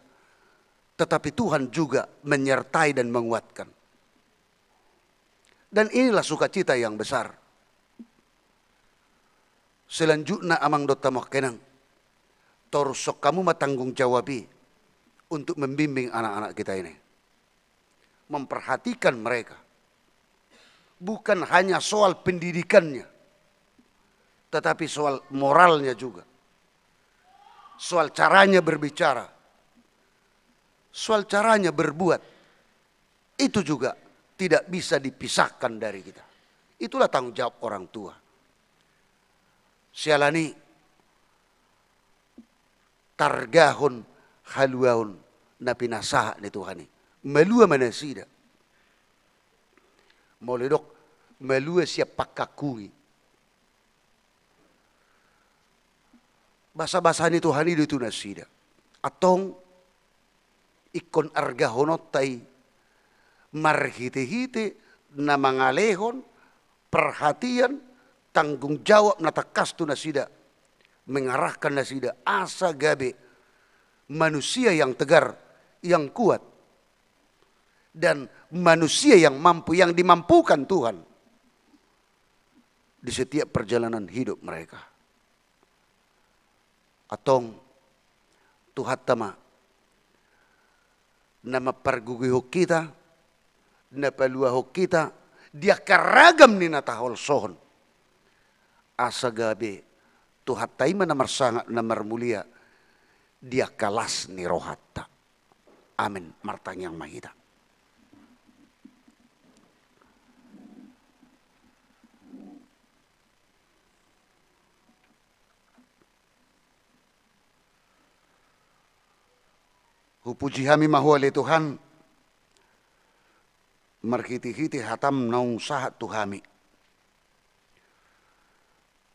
tetapi Tuhan juga menyertai dan menguatkan. Dan inilah sukacita yang besar. Selanjutna amang dohot hamu angka inang, torushon hamu ma tanggung jawab i untuk membimbing anak-anak kita ini. Memperhatikan mereka. Bukan hanya soal pendidikannya, tetapi soal moralnya juga. Soal caranya berbicara. Soal caranya berbuat. Itu juga tidak bisa dipisahkan dari kita. Itulah tanggung jawab orang tua. Siala ni i, targahon haluaon na pinasahat ni Tuhan i. Malua ma nasida. Molo didok, malua sian panghangkungi. Basa-basa ni Tuhan i do tu nasida. Antong, ingkon argahononta i marhite-hite na mangalehon perhatian, tanggung jawab na tangkas tu nasida, mengarahkan nasida asa gabe manusia yang tegar, yang kuat, dan manusia yang mampu, yang dimampukan Tuhan di setiap perjalanan hidup mereka. Antong, Tuhanta ma na mampargogoihon hita, na paluahon hita di angka ragam ni na taholsohon. Asa gabe Tuhanta i ma na marsangap, na marmulia di angka las ni rohanta. Amen. Martangiang ma hita. Hupuji hami ma Ho ale Tuhan, marhite-hite hataM naung sahat tu hami.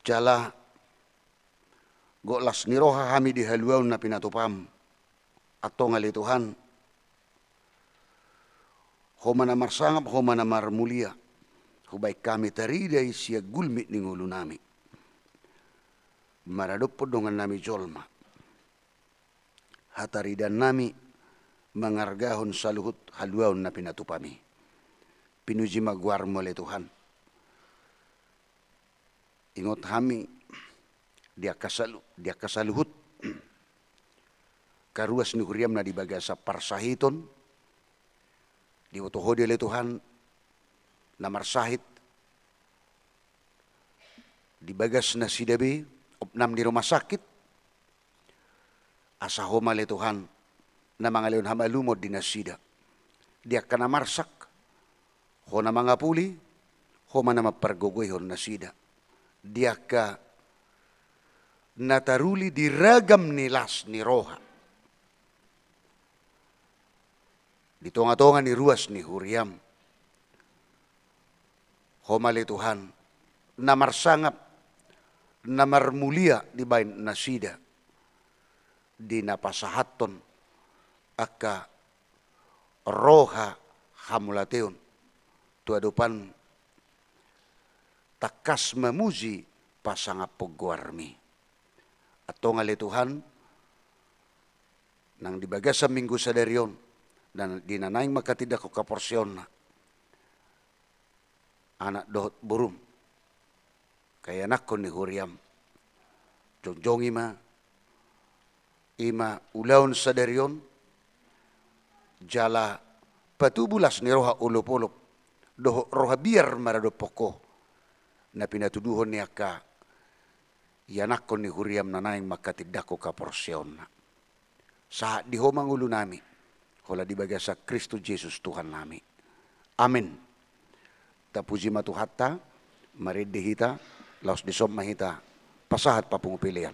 Jala gok las ni roha hami di haluaon na pinatupam. Antong ale Tuhan, Ho ma na marsangap, Ho ma na marmulia. Hubaen hami tarida i sian gulmit ni ngolunami. Maradophon dongannami jolma, hataridaannami mangargahon saluhut haluaon na pinatupami. Pinuji ma goarMu ale Tuhan. Ingot hami di angka salu-, di angka saluhut karuas ni huriaM na di bagasan parsahiton, diboto Ho do ale Tuhan na marsahit di bagas nasida be, opnam di rumah sakit, asa Ho ma ale Tuhan na mangalehon hamalumon di nasida. Di angka na marsak, Ho na mangapuli, Ho ma na mampargogoihon nasida. Di angka na taruli di ragam ni las ni roha, di tonga-tonga ni ruas ni huriaM. Ho ma ale Tuhan, na marsangap, na marmulia dibahen nasida, di na pasahathon angka roha hamauliateon tu adopanMu, tangkas mamuji pasangaphon goarMi. Antong ale Tuhan, nang di bagasan Minggu sadari on, dan di na naeng manghatindanghon haporseaonna, anak dohot boruM, angka ianakhon ni huriaM, jongjongi ma, i ma ulaon sadari on, jala patubu las ni roha olopolop dohot roha biar maradophon Ho, na pinatuduhon ni angka ianakhon ni huriaM na naeng manghatindanghon haporseaonna. Sahat di Ho ma ngolunami, holan di bagasan Kristus Jesus Tuhannami. Amen. Tapuji ma Tuhanta, marende hita, laos dison ma hita pasahat papungu pelean.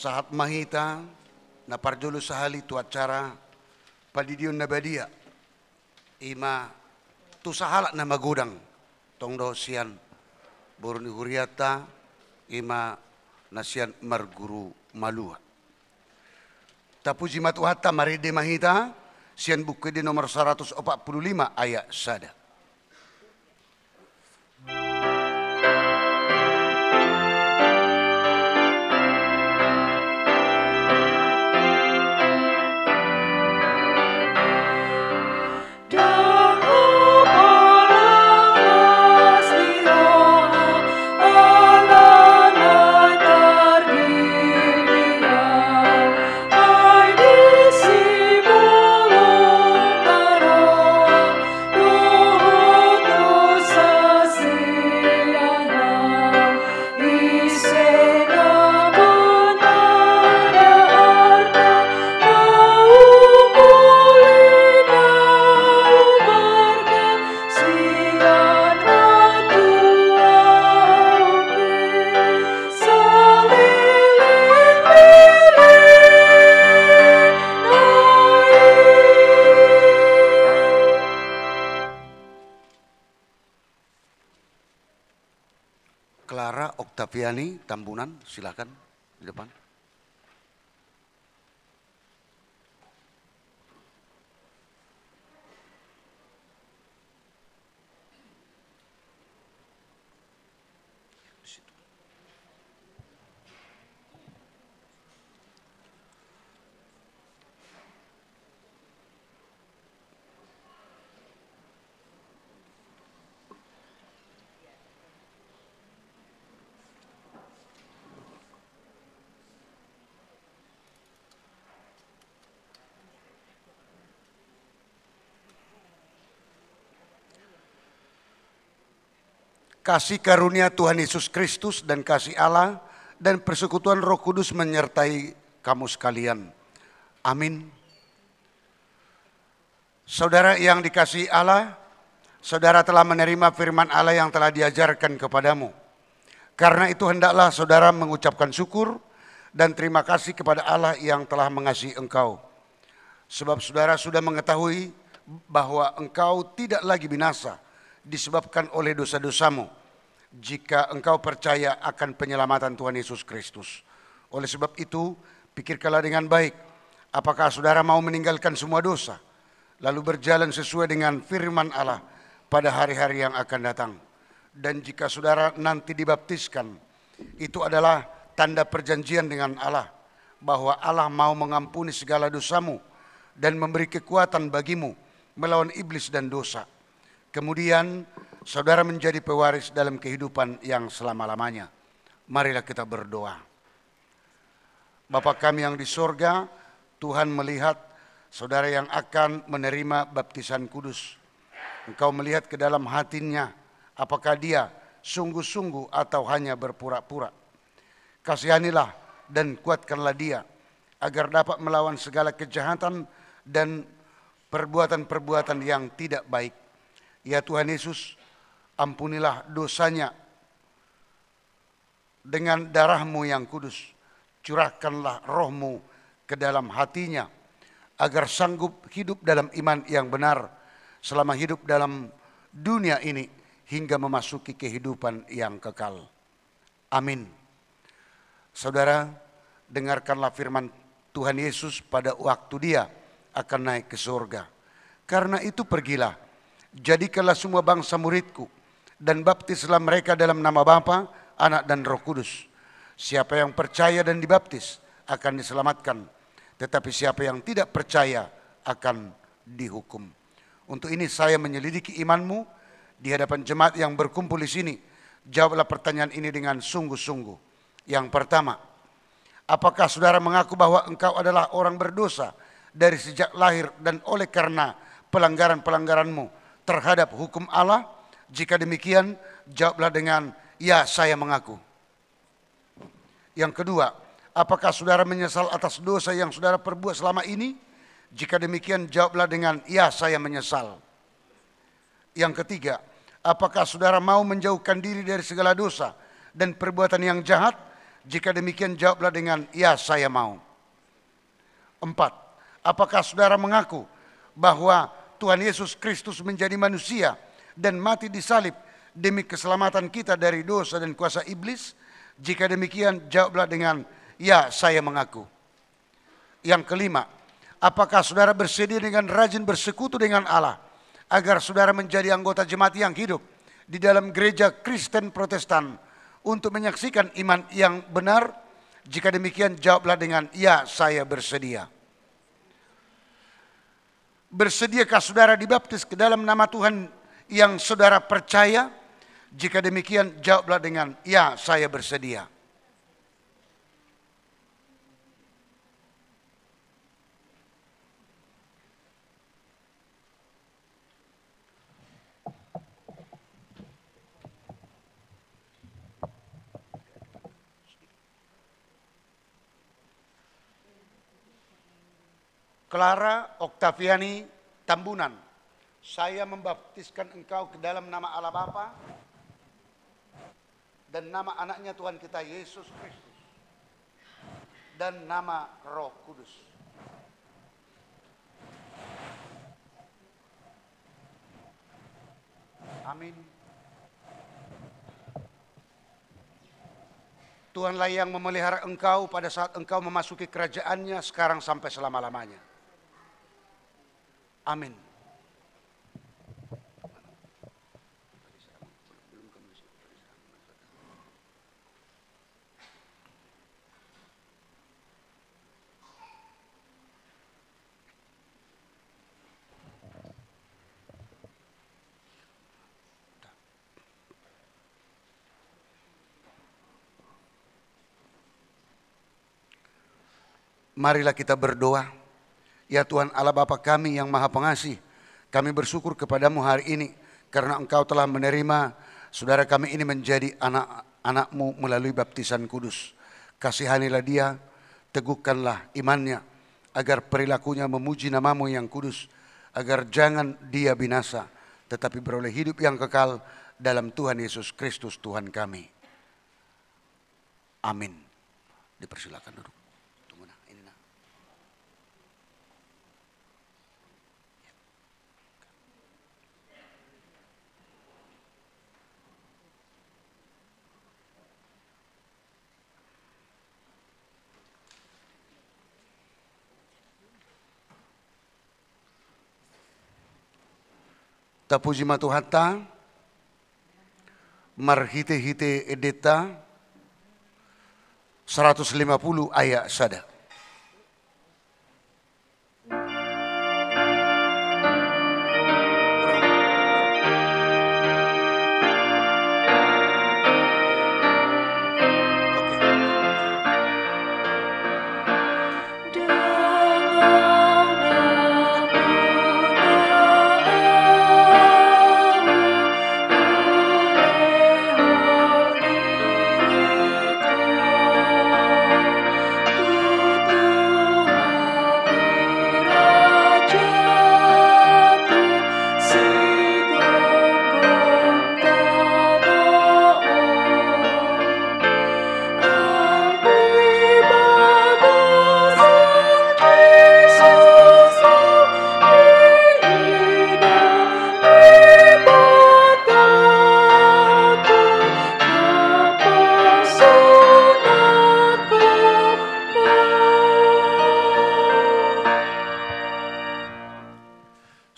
Sahat ma hita na parjolo sahali tu acara pandidion na badia, i ma tu sahalak na magodang, tong do sian boru ni hurianta, i ma na sian marguru malua. Tapuji ma Tuhanta, marende ma hita sian Buku Ende nomor saratus opat pulu lima ayat sada. Clara Oktaviani Tambunan, silakan di depan. Kasih karunia Tuhan Yesus Kristus dan kasih Allah dan persekutuan Roh Kudus menyertai kamu sekalian. Amin. Saudara yang dikasihi Allah, saudara telah menerima firman Allah yang telah diajarkan kepadamu. Karena itu, hendaklah saudara mengucapkan syukur dan terima kasih kepada Allah yang telah mengasihi engkau. Sebab saudara sudah mengetahui bahwa engkau tidak lagi binasa disebabkan oleh dosa-dosamu, jika engkau percaya akan penyelamatan Tuhan Yesus Kristus. Oleh sebab itu, pikirkanlah dengan baik, apakah saudara mau meninggalkan semua dosa, lalu berjalan sesuai dengan firman Allah pada hari-hari yang akan datang. Dan jika saudara nanti dibaptiskan, itu adalah tanda perjanjian dengan Allah, bahwa Allah mau mengampuni segala dosamu dan memberi kekuatan bagimu melawan iblis dan dosa. Kemudian, saudara menjadi pewaris dalam kehidupan yang selama-lamanya. Marilah kita berdoa. Bapa kami yang di sorga, Tuhan melihat saudara yang akan menerima baptisan kudus. Engkau melihat ke dalam hatinya, apakah dia sungguh-sungguh atau hanya berpura-pura. Kasihanilah dan kuatkanlah dia, agar dapat melawan segala kejahatan dan perbuatan-perbuatan yang tidak baik. Ya Tuhan Yesus, ampunilah dosanya dengan darah-Mu yang kudus. Curahkanlah Roh-Mu ke dalam hatinya, agar sanggup hidup dalam iman yang benar selama hidup dalam dunia ini hingga memasuki kehidupan yang kekal. Amin. Saudara, dengarkanlah firman Tuhan Yesus pada waktu Dia akan naik ke surga. Karena itu pergilah, jadikanlah semua bangsa muridku, dan baptislah mereka dalam nama Bapa, Anak, dan Roh Kudus. Siapa yang percaya dan dibaptis akan diselamatkan, tetapi siapa yang tidak percaya akan dihukum. Untuk ini saya menyelidiki imanmu di hadapan jemaat yang berkumpul di sini. Jawablah pertanyaan ini dengan sungguh-sungguh. Yang pertama, apakah saudara mengaku bahwa engkau adalah orang berdosa dari sejak lahir dan oleh karena pelanggaran-pelanggaranmu terhadap hukum Allah? Jika demikian, jawablah dengan, "Ya, saya mengaku." Yang kedua, apakah saudara menyesal atas dosa yang saudara perbuat selama ini? Jika demikian, jawablah dengan, "Ya, saya menyesal." Yang ketiga, apakah saudara mau menjauhkan diri dari segala dosa dan perbuatan yang jahat? Jika demikian, jawablah dengan, "Ya, saya mau." Empat, apakah saudara mengaku bahwa Tuhan Yesus Kristus menjadi manusia dan mati di salib demi keselamatan kita dari dosa dan kuasa iblis? Jika demikian, jawablah dengan, "Ya, saya mengaku." Yang kelima, apakah saudara bersedia dengan rajin bersekutu dengan Allah, agar saudara menjadi anggota jemaat yang hidup di dalam gereja Kristen Protestan untuk menyaksikan iman yang benar? Jika demikian, jawablah dengan, "Ya, saya bersedia." Bersediakah saudara dibaptis ke dalam nama Tuhan yang saudara percaya? Jika demikian, jawablah dengan, "Ya, saya bersedia." Clara Octaviani Tambunan, saya membaptiskan engkau ke dalam nama Allah Bapa dan nama Anaknya Tuhan kita Yesus Kristus dan nama Roh Kudus. Amin. Tuhanlah yang memelihara engkau pada saat engkau memasuki kerajaan-Nya sekarang sampai selama-lamanya. Amin. Marilah kita berdoa. Ya Tuhan Allah Bapa kami yang Maha Pengasih, kami bersyukur kepada-Mu hari ini karena Engkau telah menerima saudara kami ini menjadi anak-anak-Mu melalui baptisan kudus. Kasihanilah dia, teguhkanlah imannya, agar perilakunya memuji nama-Mu yang kudus, agar jangan dia binasa, tetapi beroleh hidup yang kekal dalam Tuhan Yesus Kristus Tuhan kami. Amin. Dipersilakan duduk. Tunggu nah, ini nah. Tapuji ma Tuhanta, marhite-hite endenta, saratus lima pulu ayat sada.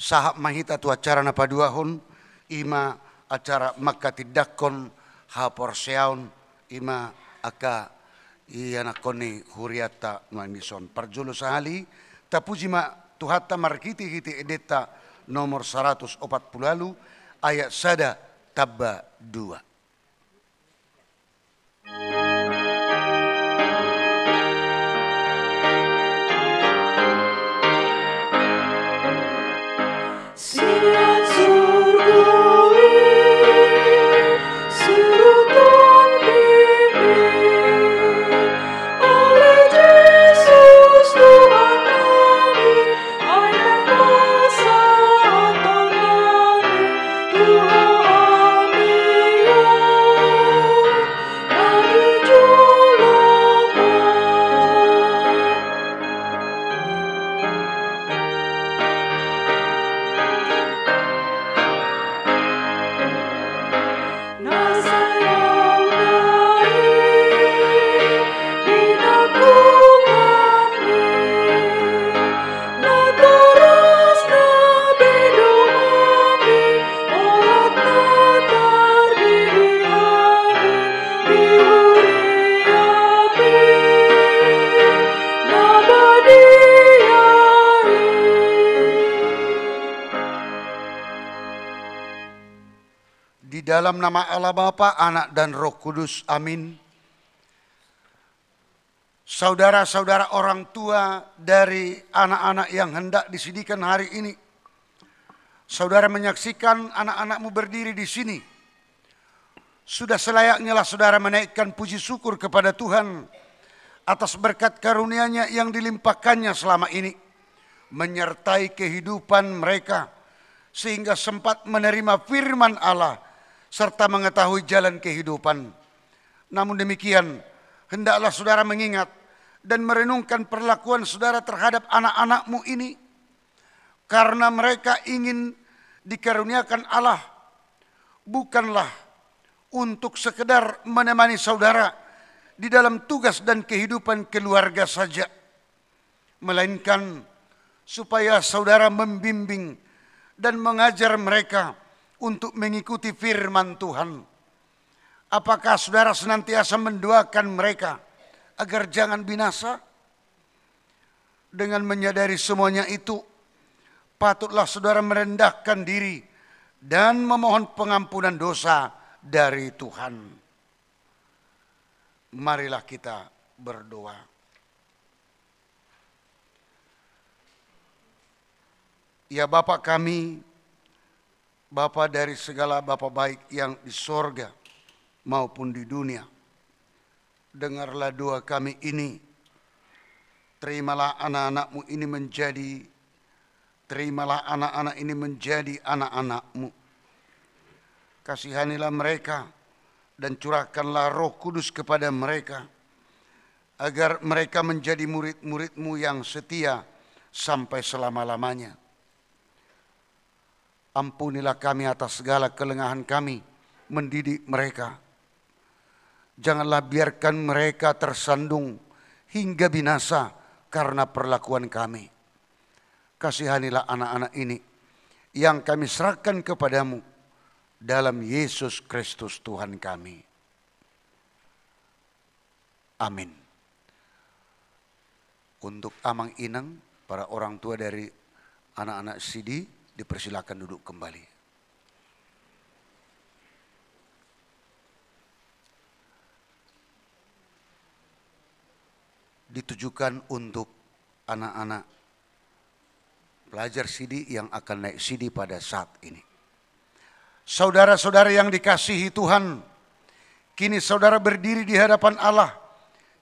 Sahat ma hita tu acara na paduahon, i ma acara manghatindanghon haporseaon, i ma angka ianakhon ni hurianta nuaeng dison. Parjolo sahali, tapuji ma Tuhanta marhite-hite endenta nomor saratus opat pulu ualu, ayat sada tamba dua. Di dalam nama Allah Bapa, Anak, dan Roh Kudus. Amin. Saudara-saudara, orang tua dari anak-anak yang hendak disidikan hari ini, saudara menyaksikan anak-anakmu berdiri di sini. Sudah selayaknyalah saudara menaikkan puji syukur kepada Tuhan atas berkat karunia-Nya yang dilimpahkan-Nya selama ini, menyertai kehidupan mereka, sehingga sempat menerima firman Allah serta mengetahui jalan kehidupan. Namun demikian, hendaklah saudara mengingat dan merenungkan perlakuan saudara terhadap anak-anakmu ini, karena mereka ingin dikaruniakan Allah, bukanlah untuk sekedar menemani saudara di dalam tugas dan kehidupan keluarga saja, melainkan supaya saudara membimbing dan mengajar mereka untuk mengikuti firman Tuhan. Apakah saudara senantiasa mendoakan mereka agar jangan binasa? Dengan menyadari semuanya itu, patutlah saudara merendahkan diri dan memohon pengampunan dosa dari Tuhan. Marilah kita berdoa. Ya Bapa kami, Bapa dari segala bapa baik yang di sorga maupun di dunia, dengarlah doa kami ini. Terimalah anak-anak-Mu ini menjadi, terimalah anak-anak ini menjadi anak-anak-Mu. Kasihanilah mereka dan curahkanlah Roh Kudus kepada mereka, agar mereka menjadi murid-murid-Mu yang setia sampai selama-lamanya. Ampunilah kami atas segala kelengahan kami mendidik mereka. Janganlah biarkan mereka tersandung hingga binasa karena perlakuan kami. Kasihanilah anak-anak ini yang kami serahkan kepada-Mu dalam Yesus Kristus Tuhan kami. Amin. Untuk amang inang, para orang tua dari anak-anak sidi, dipersilakan duduk kembali. Ditujukan untuk anak-anak pelajar sidi yang akan naik sidi pada saat ini. Saudara-saudara yang dikasihi Tuhan, kini saudara berdiri di hadapan Allah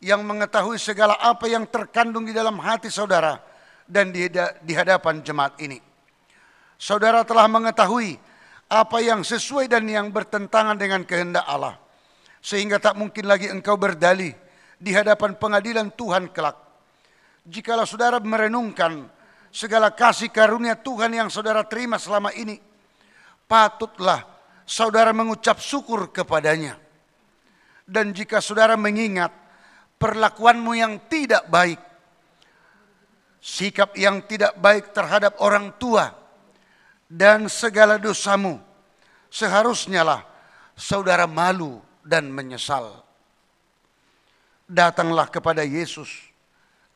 yang mengetahui segala apa yang terkandung di dalam hati saudara dan di, di hadapan jemaat ini. Saudara telah mengetahui apa yang sesuai dan yang bertentangan dengan kehendak Allah, sehingga tak mungkin lagi engkau berdalih di hadapan pengadilan Tuhan kelak. Jikalau saudara merenungkan segala kasih karunia Tuhan yang saudara terima selama ini, patutlah saudara mengucap syukur kepada-Nya. Dan jika saudara mengingat perlakuanmu yang tidak baik, sikap yang tidak baik terhadap orang tua, dan segala dosamu, seharusnyalah saudara malu dan menyesal. Datanglah kepada Yesus,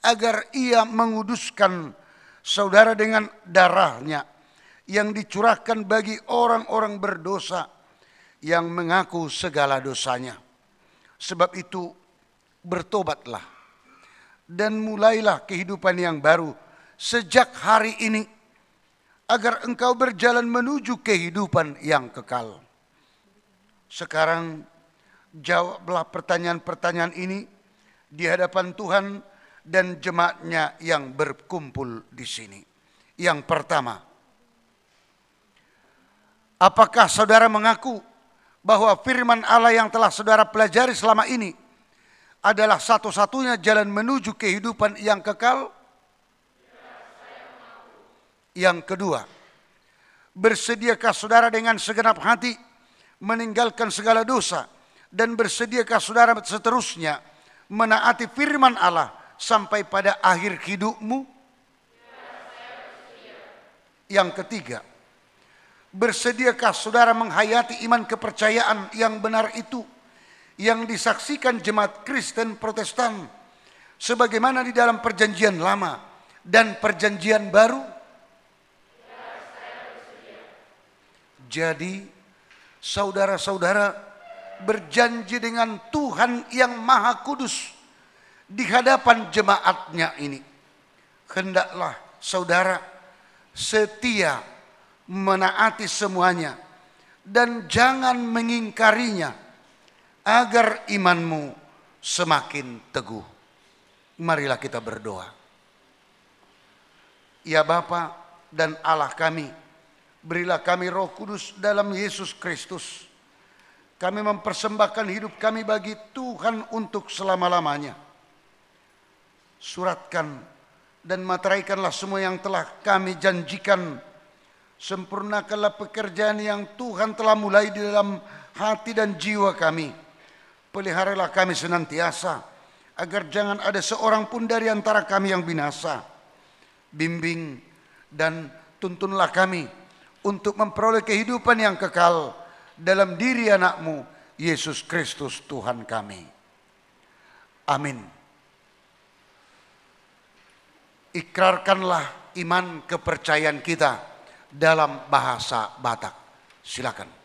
agar Ia menguduskan saudara dengan darah-Nya yang dicurahkan bagi orang-orang berdosa yang mengaku segala dosanya. Sebab itu, bertobatlah dan mulailah kehidupan yang baru sejak hari ini, agar engkau berjalan menuju kehidupan yang kekal. Sekarang, jawablah pertanyaan-pertanyaan ini di hadapan Tuhan dan jemaat-Nya yang berkumpul di sini. Yang pertama, apakah saudara mengaku bahwa firman Allah yang telah saudara pelajari selama ini adalah satu-satunya jalan menuju kehidupan yang kekal? Yang kedua, bersediakah saudara dengan segenap hati meninggalkan segala dosa, dan bersediakah saudara seterusnya menaati firman Allah sampai pada akhir hidupmu? Yang ketiga, bersediakah saudara menghayati iman kepercayaan yang benar itu, yang disaksikan jemaat Kristen Protestan, sebagaimana di dalam Perjanjian Lama dan Perjanjian Baru? Jadi, Saudara-saudara berjanji dengan Tuhan yang Maha Kudus di hadapan jemaatnya ini. Hendaklah saudara setia menaati semuanya dan jangan mengingkarinya, agar imanmu semakin teguh. Marilah kita berdoa. Ya Bapa dan Allah kami, berilah kami Roh Kudus dalam Yesus Kristus. Kami mempersembahkan hidup kami bagi Tuhan untuk selama-lamanya. Suratkan dan materaikanlah semua yang telah kami janjikan. Sempurnakanlah pekerjaan yang Tuhan telah mulai di dalam hati dan jiwa kami. Peliharalah kami senantiasa, agar jangan ada seorang pun dari antara kami yang binasa. Bimbing dan tuntunlah kami untuk memperoleh kehidupan yang kekal dalam diri Anak-Mu, Yesus Kristus Tuhan kami. Amin. Ikrarkanlah iman kepercayaan kita dalam bahasa Batak. Silakan.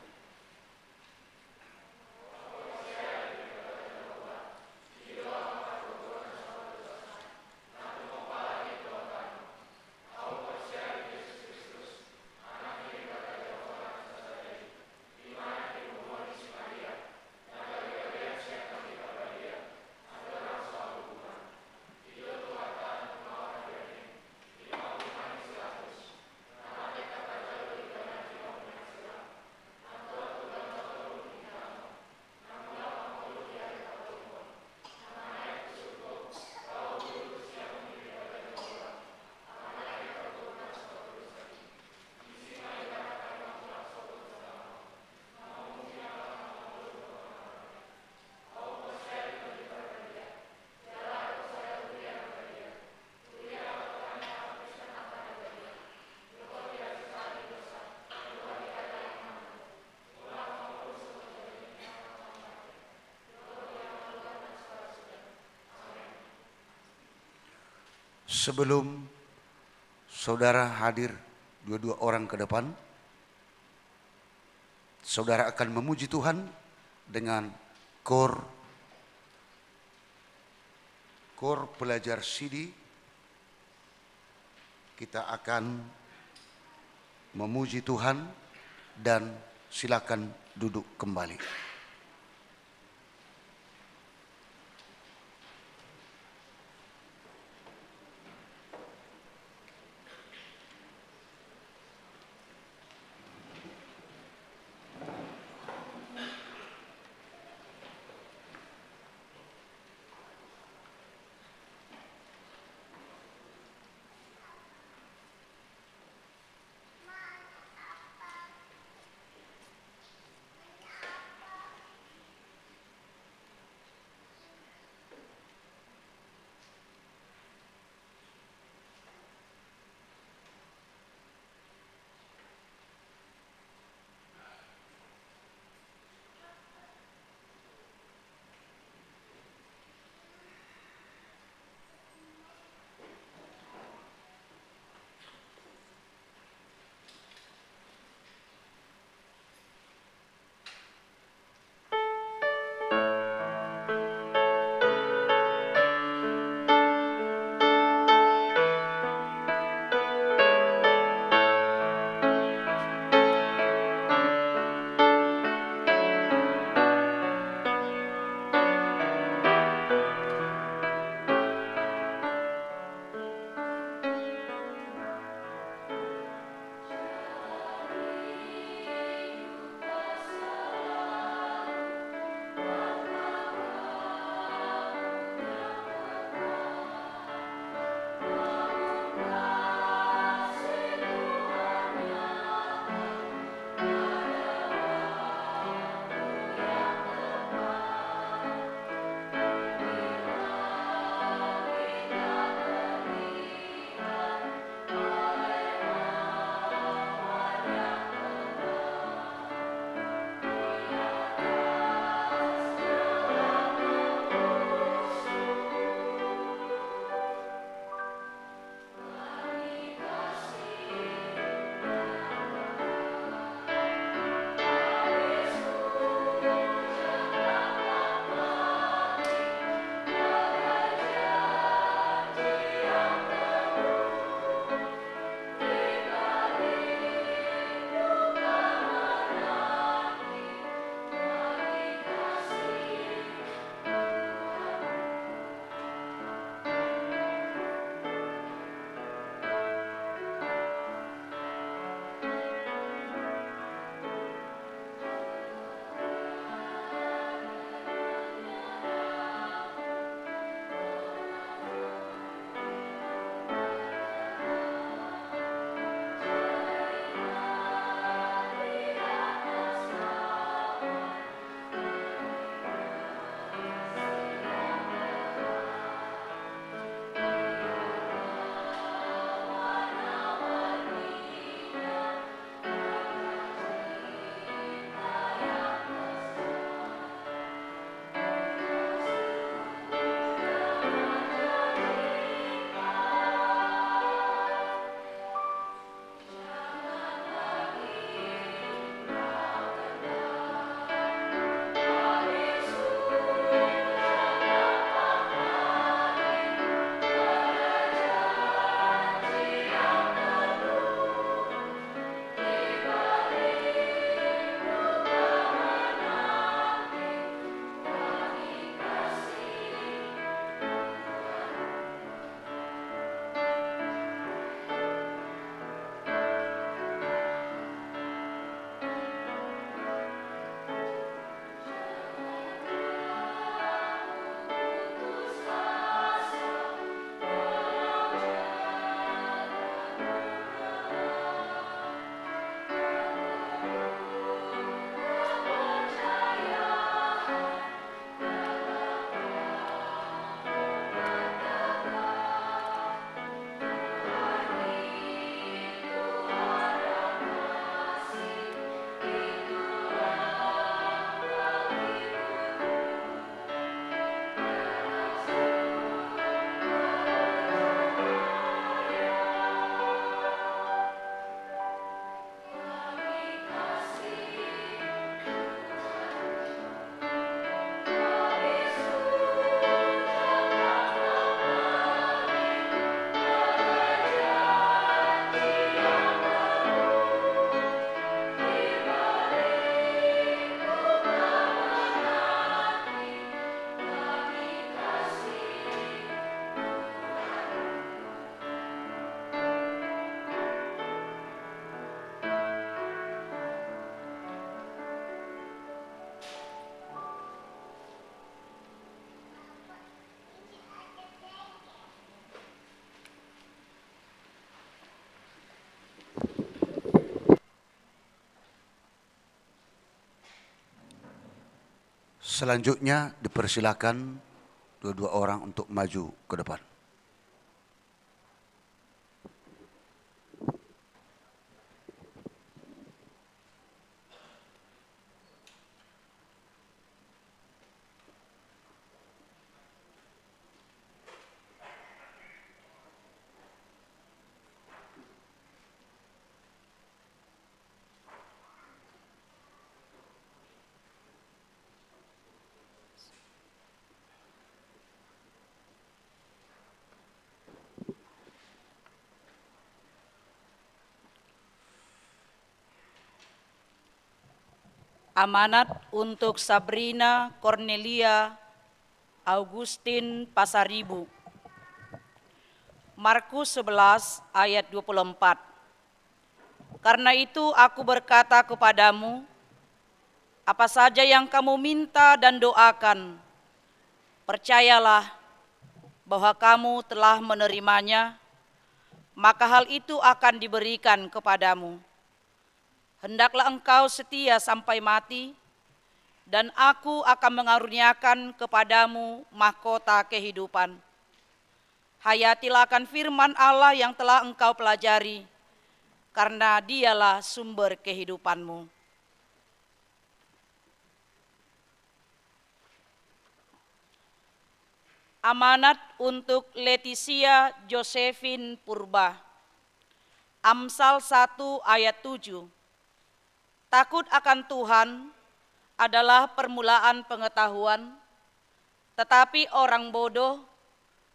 Sebelum saudara hadir dua-dua orang ke depan, saudara akan memuji Tuhan dengan kor, kor pelajar sidi. Kita akan memuji Tuhan dan silakan duduk kembali. Selanjutnya dipersilakan dua-dua orang untuk maju ke depan. Amanat untuk Sabrina Cornelia Augustin Pasaribu. Markus sebelas ayat dua puluh empat. Karena itu aku berkata kepadamu, apa saja yang kamu minta dan doakan, percayalah bahwa kamu telah menerimanya, maka hal itu akan diberikan kepadamu. Hendaklah engkau setia sampai mati, dan aku akan mengaruniakan kepadamu mahkota kehidupan. Hayatilah akan firman Allah yang telah engkau pelajari, karena dialah sumber kehidupanmu. Amanat untuk Leticia Josephine Purba. Amsal satu ayat tujuh. Takut akan Tuhan adalah permulaan pengetahuan, tetapi orang bodoh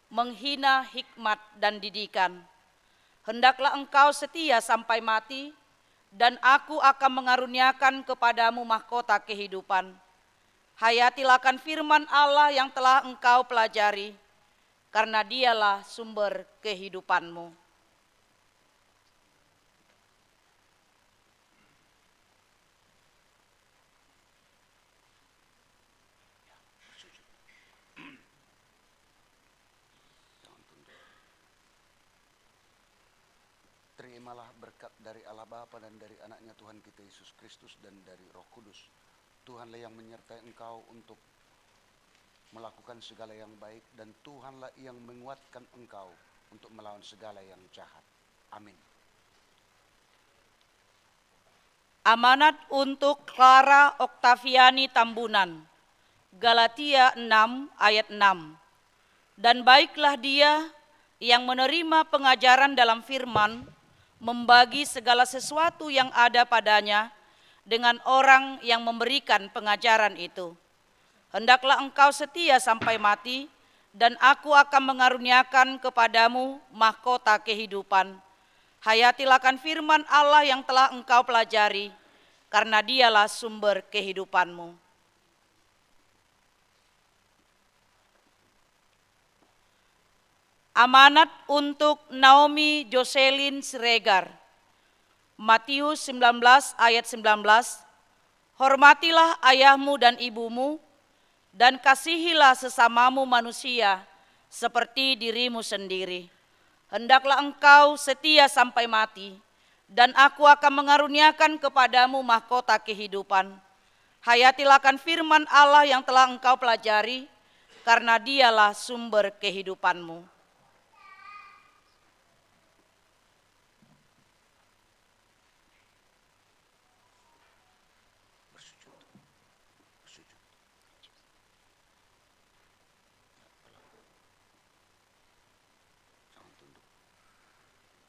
menghina hikmat dan didikan. Hendaklah engkau setia sampai mati, dan aku akan mengaruniakan kepadamu mahkota kehidupan. Hayatilah akan firman Allah yang telah engkau pelajari, karena dialah sumber kehidupanmu. Terimalah berkat dari Allah Bapa dan dari Anaknya Tuhan kita Yesus Kristus dan dari Roh Kudus. Tuhanlah yang menyertai engkau untuk melakukan segala yang baik, dan Tuhanlah yang menguatkan engkau untuk melawan segala yang jahat. Amin. Amanat untuk Clara Oktaviani Tambunan. Galatia enam ayat enam. Dan baiklah dia yang menerima pengajaran dalam firman, membagi segala sesuatu yang ada padanya dengan orang yang memberikan pengajaran itu. Hendaklah engkau setia sampai mati, dan aku akan mengaruniakan kepadamu mahkota kehidupan. Hayatilah akan firman Allah yang telah engkau pelajari, karena dialah sumber kehidupanmu. Amanat untuk Naomi Jocelyn Siregar. Matius sembilan belas ayat sembilan belas, "Hormatilah ayahmu dan ibumu, dan kasihilah sesamamu manusia seperti dirimu sendiri. Hendaklah engkau setia sampai mati, dan aku akan mengaruniakan kepadamu mahkota kehidupan. Hayatilah akan firman Allah yang telah engkau pelajari, karena dialah sumber kehidupanmu."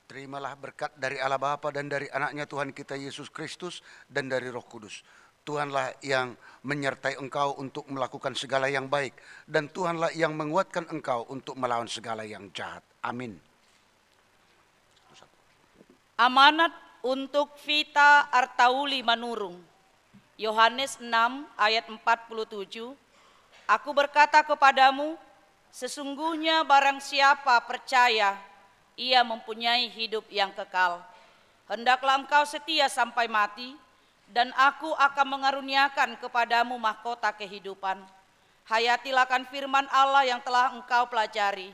Terimalah berkat dari Allah Bapa dan dari Anaknya Tuhan kita Yesus Kristus dan dari Roh Kudus. Tuhanlah yang menyertai engkau untuk melakukan segala yang baik, dan Tuhanlah yang menguatkan engkau untuk melawan segala yang jahat. Amin. Amanat untuk Vita Artauli Manurung. Yohanes enam ayat empat puluh tujuh, "Aku berkata kepadamu, sesungguhnya barang siapa percaya, ia mempunyai hidup yang kekal. Hendaklah engkau setia sampai mati, dan aku akan mengaruniakan kepadamu mahkota kehidupan. Hayatilah akan firman Allah yang telah engkau pelajari,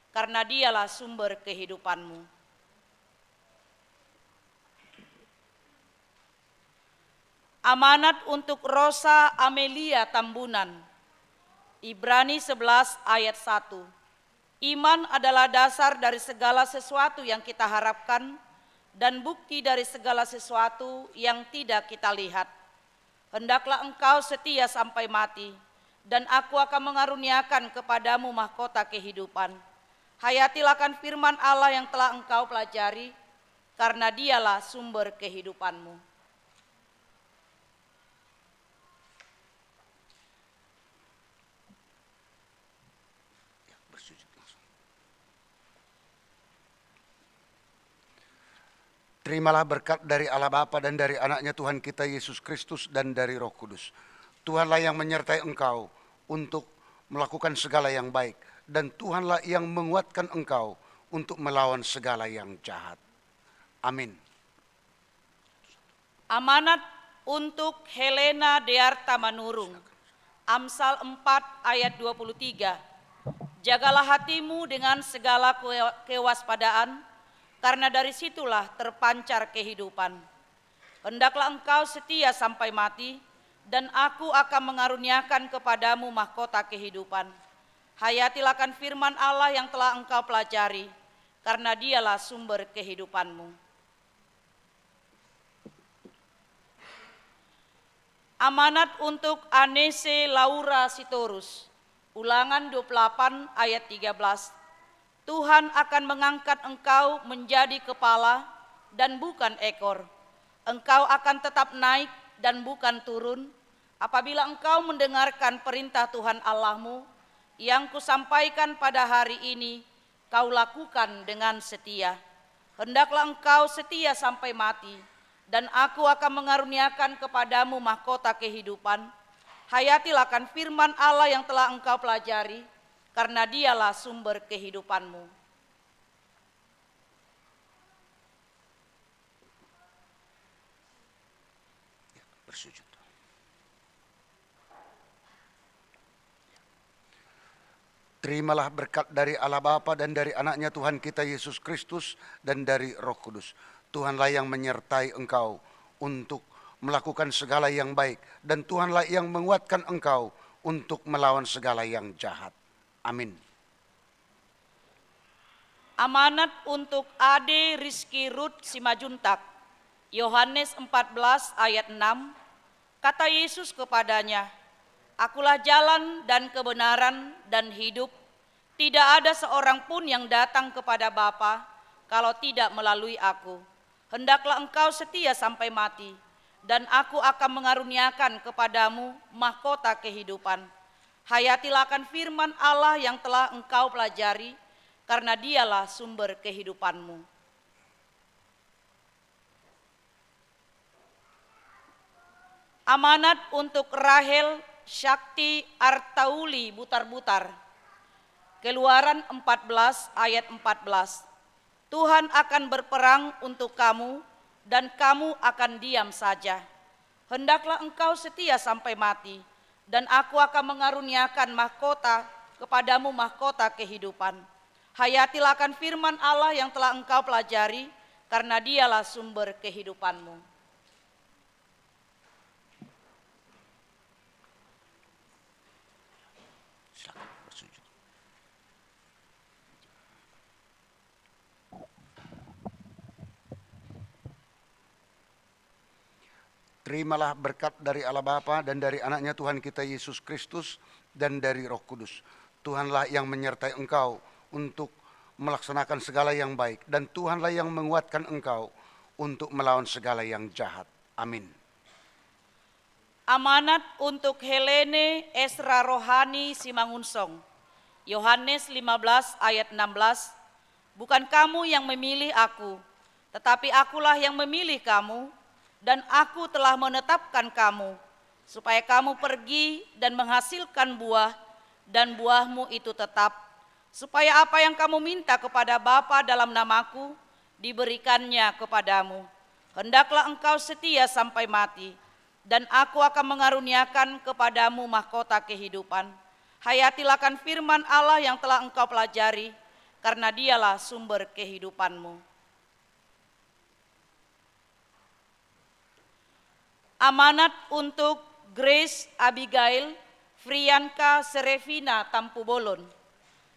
karena dialah sumber kehidupanmu." Amanat untuk Rosa Amelia Tambunan. Ibrani sebelas ayat satu. Iman adalah dasar dari segala sesuatu yang kita harapkan dan bukti dari segala sesuatu yang tidak kita lihat. Hendaklah engkau setia sampai mati, dan Aku akan mengaruniakan kepadamu mahkota kehidupan. Hayatilah akan firman Allah yang telah engkau pelajari, karena Dialah sumber kehidupanmu. Ya, bersujud langsung. Terimalah berkat dari Allah Bapa dan dari Anaknya Tuhan kita Yesus Kristus dan dari Roh Kudus. Tuhanlah yang menyertai engkau untuk melakukan segala yang baik, dan Tuhanlah yang menguatkan engkau untuk melawan segala yang jahat. Amin. Amanat untuk Helena Dearta Manurung, Amsal empat ayat dua puluh tiga. Jagalah hatimu dengan segala kewa-, kewaspadaan, karena dari situlah terpancar kehidupan. Hendaklah engkau setia sampai mati, dan Aku akan mengaruniakan kepadamu mahkota kehidupan. Hayatilah akan firman Allah yang telah engkau pelajari, karena Dialah sumber kehidupanmu. Amanat untuk Anese Laura Sitorus, Ulangan dua puluh delapan ayat tiga belas. Tuhan akan mengangkat engkau menjadi kepala dan bukan ekor. Engkau akan tetap naik dan bukan turun, apabila engkau mendengarkan perintah Tuhan Allahmu yang Kusampaikan pada hari ini, kau lakukan dengan setia. Hendaklah engkau setia sampai mati, dan Aku akan mengaruniakan kepadamu mahkota kehidupan. Hayatilah akan firman Allah yang telah engkau pelajari, karena Dialah sumber kehidupanmu. Ya, bersujud. Terimalah berkat dari Allah Bapa dan dari Anaknya Tuhan kita Yesus Kristus dan dari Roh Kudus. Tuhanlah yang menyertai engkau untuk melakukan segala yang baik, dan Tuhanlah yang menguatkan engkau untuk melawan segala yang jahat. Amin. Amanat untuk Ade Rizky Ruth Simajuntak, Yohanes empat belas ayat enam. Kata Yesus kepadanya, "Akulah jalan dan kebenaran dan hidup. Tidak ada seorang pun yang datang kepada Bapa kalau tidak melalui Aku." Hendaklah engkau setia sampai mati, dan Aku akan mengaruniakan kepadamu mahkota kehidupan. Hayatilah akan firman Allah yang telah engkau pelajari, karena Dialah sumber kehidupanmu. Amanat untuk Rahel Syakti Artauli Butarbutar. Keluaran empat belas ayat empat belas. Tuhan akan berperang untuk kamu, dan kamu akan diam saja. Hendaklah engkau setia sampai mati, dan Aku akan mengaruniakan mahkota kepadamu, mahkota kehidupan. Hayatilah akan firman Allah yang telah engkau pelajari, karena Dialah sumber kehidupanmu. Silakan bersujud. Terimalah berkat dari Allah Bapa dan dari Anaknya Tuhan kita Yesus Kristus dan dari Roh Kudus. Tuhanlah yang menyertai engkau untuk melaksanakan segala yang baik, dan Tuhanlah yang menguatkan engkau untuk melawan segala yang jahat. Amin. Amanat untuk Helene Esra Rohani Simangunsong. Yohanes lima belas ayat enam belas, "Bukan kamu yang memilih Aku, tetapi Akulah yang memilih kamu, dan Aku telah menetapkan kamu, supaya kamu pergi dan menghasilkan buah, dan buahmu itu tetap, supaya apa yang kamu minta kepada Bapa dalam nama-Ku, diberikannya kepadamu. Hendaklah engkau setia sampai mati, dan Aku akan mengaruniakan kepadamu mahkota kehidupan. Hayatilah akan firman Allah yang telah engkau pelajari, karena Dialah sumber kehidupanmu." Amanat untuk Grace Abigail Frianka Serefina Tampubolon.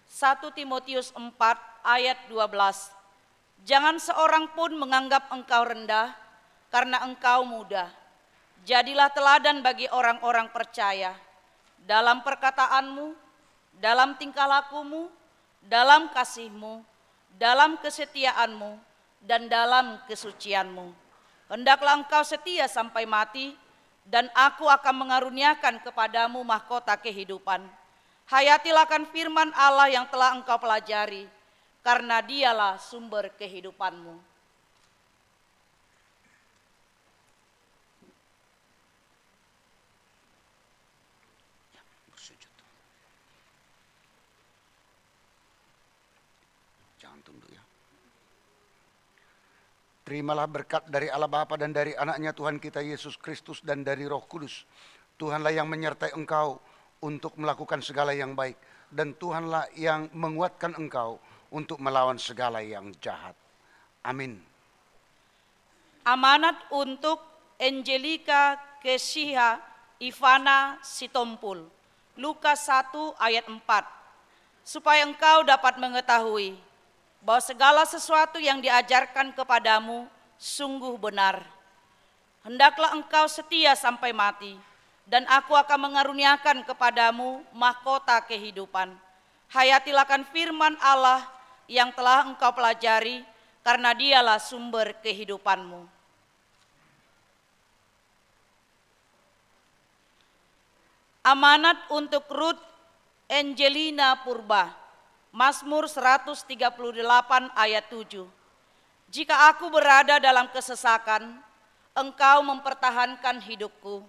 Satu Timotius empat ayat dua belas. Jangan seorang pun menganggap engkau rendah karena engkau muda. Jadilah teladan bagi orang-orang percaya dalam perkataanmu, dalam tingkah lakumu, dalam kasihmu, dalam kesetiaanmu, dan dalam kesucianmu. Hendaklah engkau setia sampai mati, dan Aku akan mengaruniakan kepadamu mahkota kehidupan. Hayatilah akan firman Allah yang telah engkau pelajari, karena Dialah sumber kehidupanmu. Ya, bersujud. Jangan tunduk, ya. Terimalah berkat dari Allah Bapa dan dari Anaknya Tuhan kita Yesus Kristus dan dari Roh Kudus. Tuhanlah yang menyertai engkau untuk melakukan segala yang baik, dan Tuhanlah yang menguatkan engkau untuk melawan segala yang jahat. Amin. Amanat untuk Angelika Kesiha Ivana Sitompul. Lukas satu ayat empat. Supaya engkau dapat mengetahui bahwa segala sesuatu yang diajarkan kepadamu sungguh benar. Hendaklah engkau setia sampai mati, dan Aku akan mengaruniakan kepadamu mahkota kehidupan. Hayatilah akan firman Allah yang telah engkau pelajari, karena Dialah sumber kehidupanmu. Amanat untuk Ruth Angelina Purba. Mazmur seratus tiga puluh delapan ayat tujuh. Jika aku berada dalam kesesakan, Engkau mempertahankan hidupku.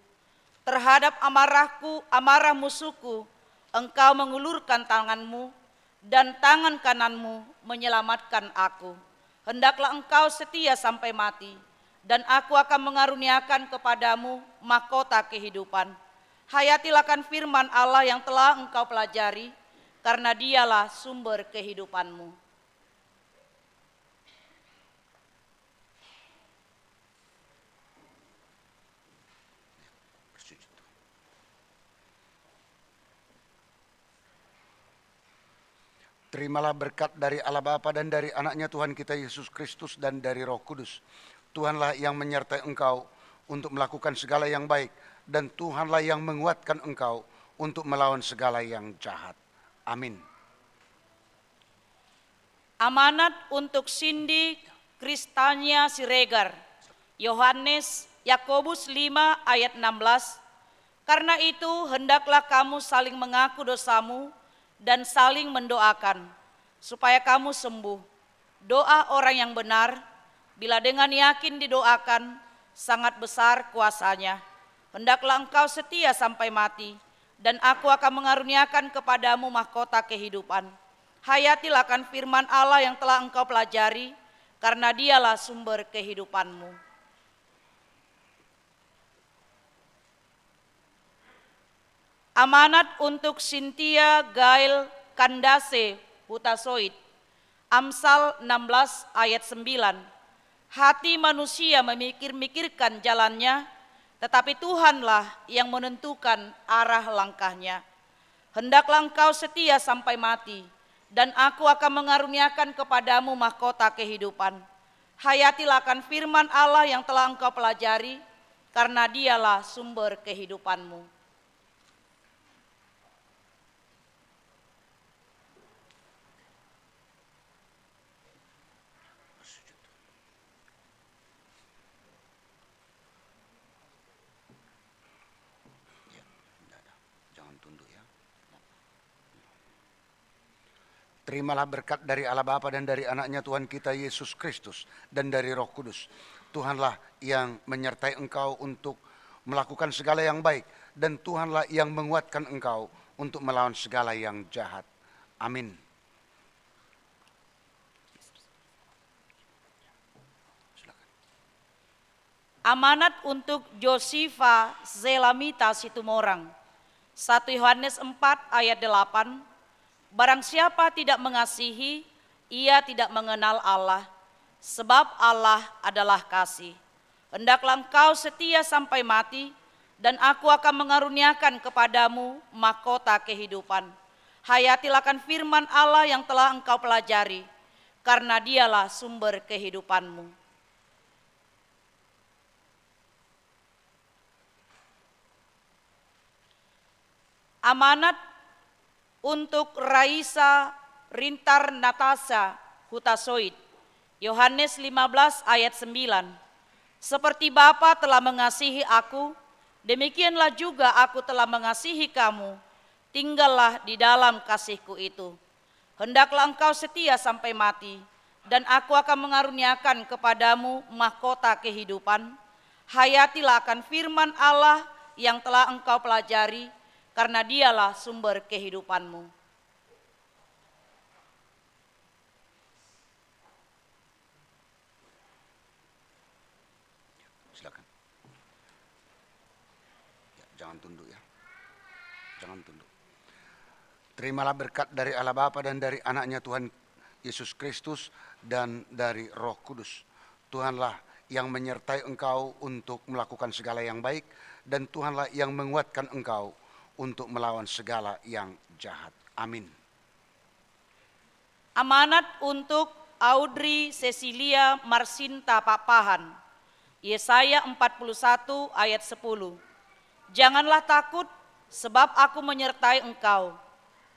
Terhadap amarahku, amarah musuhku, Engkau mengulurkan tangan-Mu, dan tangan kanan-Mu menyelamatkan aku. Hendaklah Engkau setia sampai mati, dan Aku akan mengaruniakan kepadamu mahkota kehidupan. Hayatilah akan firman Allah yang telah engkau pelajari, karena Dialah sumber kehidupanmu. Terimalah berkat dari Allah Bapa dan dari Anaknya Tuhan kita Yesus Kristus dan dari Roh Kudus. Tuhanlah yang menyertai engkau untuk melakukan segala yang baik, dan Tuhanlah yang menguatkan engkau untuk melawan segala yang jahat. Amin. Amanat untuk Cindy Kristania Siregar. Yohanes, Yakobus lima ayat enam belas. Karena itu, hendaklah kamu saling mengaku dosamu dan saling mendoakan, supaya kamu sembuh. Doa orang yang benar, bila dengan yakin didoakan, sangat besar kuasanya. Hendaklah engkau setia sampai mati, dan Aku akan mengaruniakan kepadamu mahkota kehidupan. Hayatilah akan firman Allah yang telah engkau pelajari, karena Dialah sumber kehidupanmu. Amanat untuk Cynthia Gael Kandase Hutasoit. Amsal enam belas ayat sembilan. Hati manusia memikir-mikirkan jalannya, tetapi Tuhanlah yang menentukan arah langkahnya. Hendaklah engkau setia sampai mati, dan Aku akan mengaruniakan kepadamu mahkota kehidupan. Hayatilah akan firman Allah yang telah engkau pelajari, karena Dialah sumber kehidupanmu. Jangan tunduk, ya. Terimalah berkat dari Allah Bapa dan dari Anaknya Tuhan kita Yesus Kristus dan dari Roh Kudus. Tuhanlah yang menyertai engkau untuk melakukan segala yang baik, dan Tuhanlah yang menguatkan engkau untuk melawan segala yang jahat. Amin. Silakan. Amanat untuk Josifa Zelamita Situmorang. Satu Yohanes empat ayat delapan. Barang siapa tidak mengasihi, ia tidak mengenal Allah, sebab Allah adalah kasih. Hendaklah engkau setia sampai mati, dan Aku akan mengaruniakan kepadamu mahkota kehidupan. Hayatilah akan firman Allah yang telah engkau pelajari, karena Dialah sumber kehidupanmu. Amanat untuk Raisa Rintar Natasha Hutasoit, Yohanes lima belas ayat sembilan. Seperti Bapa telah mengasihi Aku, demikianlah juga Aku telah mengasihi kamu. Tinggallah di dalam kasih-Ku itu. Hendaklah engkau setia sampai mati, dan Aku akan mengaruniakan kepadamu mahkota kehidupan. Hayatilah akan firman Allah yang telah engkau pelajari, karena Dialah sumber kehidupanmu. Silakan. Ya, jangan tunduk ya. Jangan tunduk. Terimalah berkat dari Allah Bapa dan dari Anaknya Tuhan Yesus Kristus dan dari Roh Kudus. Tuhanlah yang menyertai engkau untuk melakukan segala yang baik, dan Tuhanlah yang menguatkan engkau untuk melawan segala yang jahat. Amin. Amanat untuk Audrey Cecilia Marsinta Pakpahan. Yesaya empat puluh satu ayat sepuluh. Janganlah takut, sebab Aku menyertai engkau.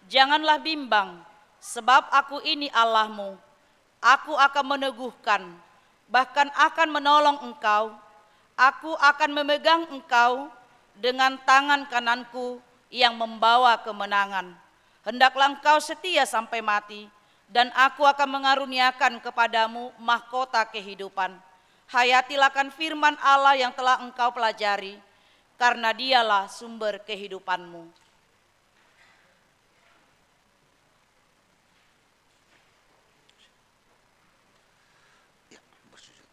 Janganlah bimbang, sebab Aku ini Allahmu. Aku akan meneguhkan, bahkan akan menolong engkau. Aku akan memegang engkau dengan tangan kanan-Ku yang membawa kemenangan. Hendaklah engkau setia sampai mati, dan Aku akan mengaruniakan kepadamu mahkota kehidupan. Hayatilah akan firman Allah yang telah engkau pelajari, karena Dialah sumber kehidupanmu. Ya, bersujud.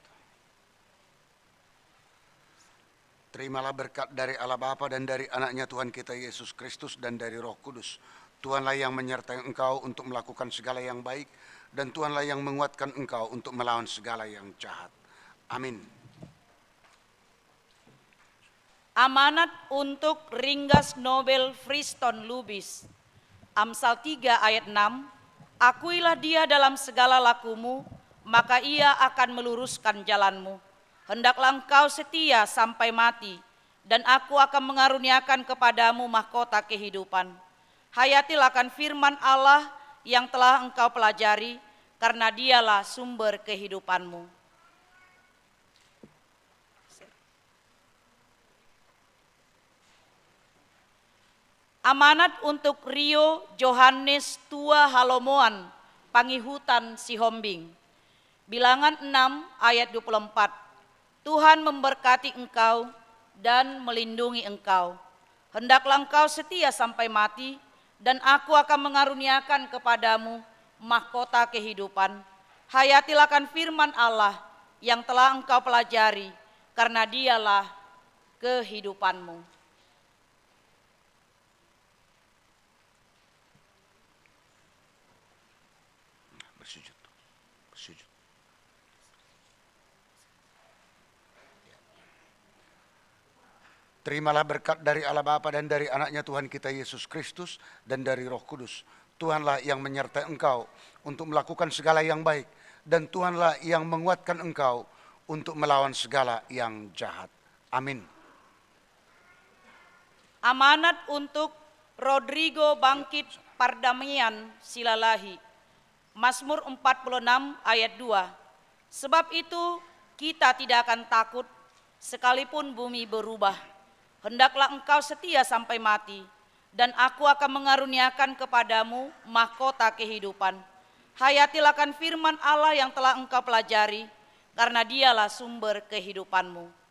Terimalah berkat dari Allah Bapa dan dari Anaknya Tuhan kita Yesus Kristus dan dari Roh Kudus. Tuhanlah yang menyertai engkau untuk melakukan segala yang baik, dan Tuhanlah yang menguatkan engkau untuk melawan segala yang jahat. Amin. Amanat untuk Ringgas Nobel Friston Lubis. Amsal tiga ayat enam, "Akuilah dia dalam segala lakumu, maka ia akan meluruskan jalanmu. Hendaklah engkau setia sampai mati, dan Aku akan mengaruniakan kepadamu mahkota kehidupan. Hayatilah akan firman Allah yang telah engkau pelajari, karena Dialah sumber kehidupanmu." Amanat untuk Rio Johannes Tua Halomoan, Pangihutan Sihombing. Bilangan enam ayat dua puluh empat. Tuhan memberkati engkau dan melindungi engkau. Hendaklah engkau setia sampai mati, dan Aku akan mengaruniakan kepadamu mahkota kehidupan. Hayatilah akan firman Allah yang telah engkau pelajari, karena Dialah kehidupanmu. Bersujud. Bersujud. Terimalah berkat dari Allah Bapa dan dari Anaknya Tuhan kita Yesus Kristus dan dari Roh Kudus. Tuhanlah yang menyertai engkau untuk melakukan segala yang baik, dan Tuhanlah yang menguatkan engkau untuk melawan segala yang jahat. Amin. Amanat untuk Rodrigo Bangkit Pardamian Silalahi. Mazmur empat puluh enam ayat dua. Sebab itu, kita tidak akan takut, sekalipun bumi berubah. Hendaklah engkau setia sampai mati, dan Aku akan mengaruniakan kepadamu mahkota kehidupan. Hayatilah akan firman Allah yang telah engkau pelajari, karena Dialah sumber kehidupanmu.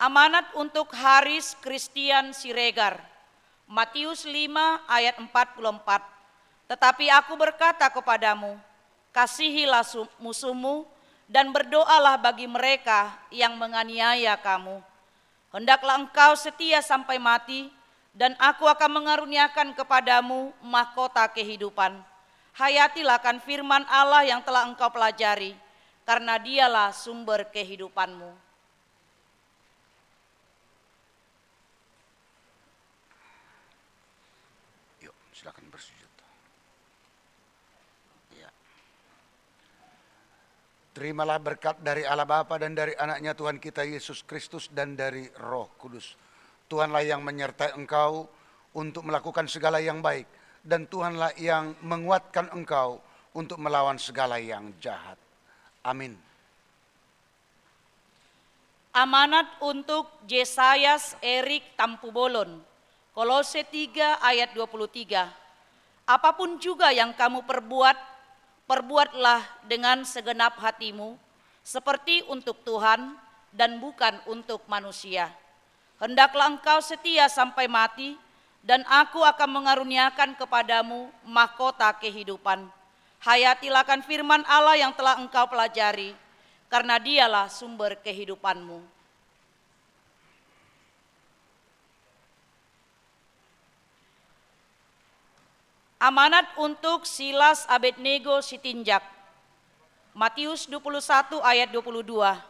Amanat untuk Haris Christian Siregar. Matius lima ayat empat puluh empat. "Tetapi Aku berkata kepadamu, kasihilah su-, musuhmu, dan berdoalah bagi mereka yang menganiaya kamu. Hendaklah engkau setia sampai mati, dan Aku akan mengaruniakan kepadamu mahkota kehidupan. Hayatilah akan firman Allah yang telah engkau pelajari, karena Dialah sumber kehidupanmu. Yuk, silakan bersujud. Ya. Terimalah berkat dari Allah Bapa dan dari Anaknya Tuhan kita Yesus Kristus dan dari Roh Kudus. Tuhanlah yang menyertai engkau untuk melakukan segala yang baik, dan Tuhanlah yang menguatkan engkau untuk melawan segala yang jahat. Amin. Amanat untuk Jesayas Erik Tampubolon, Kolose tiga ayat dua puluh tiga. Apapun juga yang kamu perbuat, perbuatlah dengan segenap hatimu, seperti untuk Tuhan dan bukan untuk manusia. Hendaklah engkau setia sampai mati, dan Aku akan mengaruniakan kepadamu mahkota kehidupan. Hayatilah akan firman Allah yang telah engkau pelajari, karena Dialah sumber kehidupanmu. Amanat untuk Silas Abednego Sitinjak. Matius dua puluh satu ayat dua puluh dua.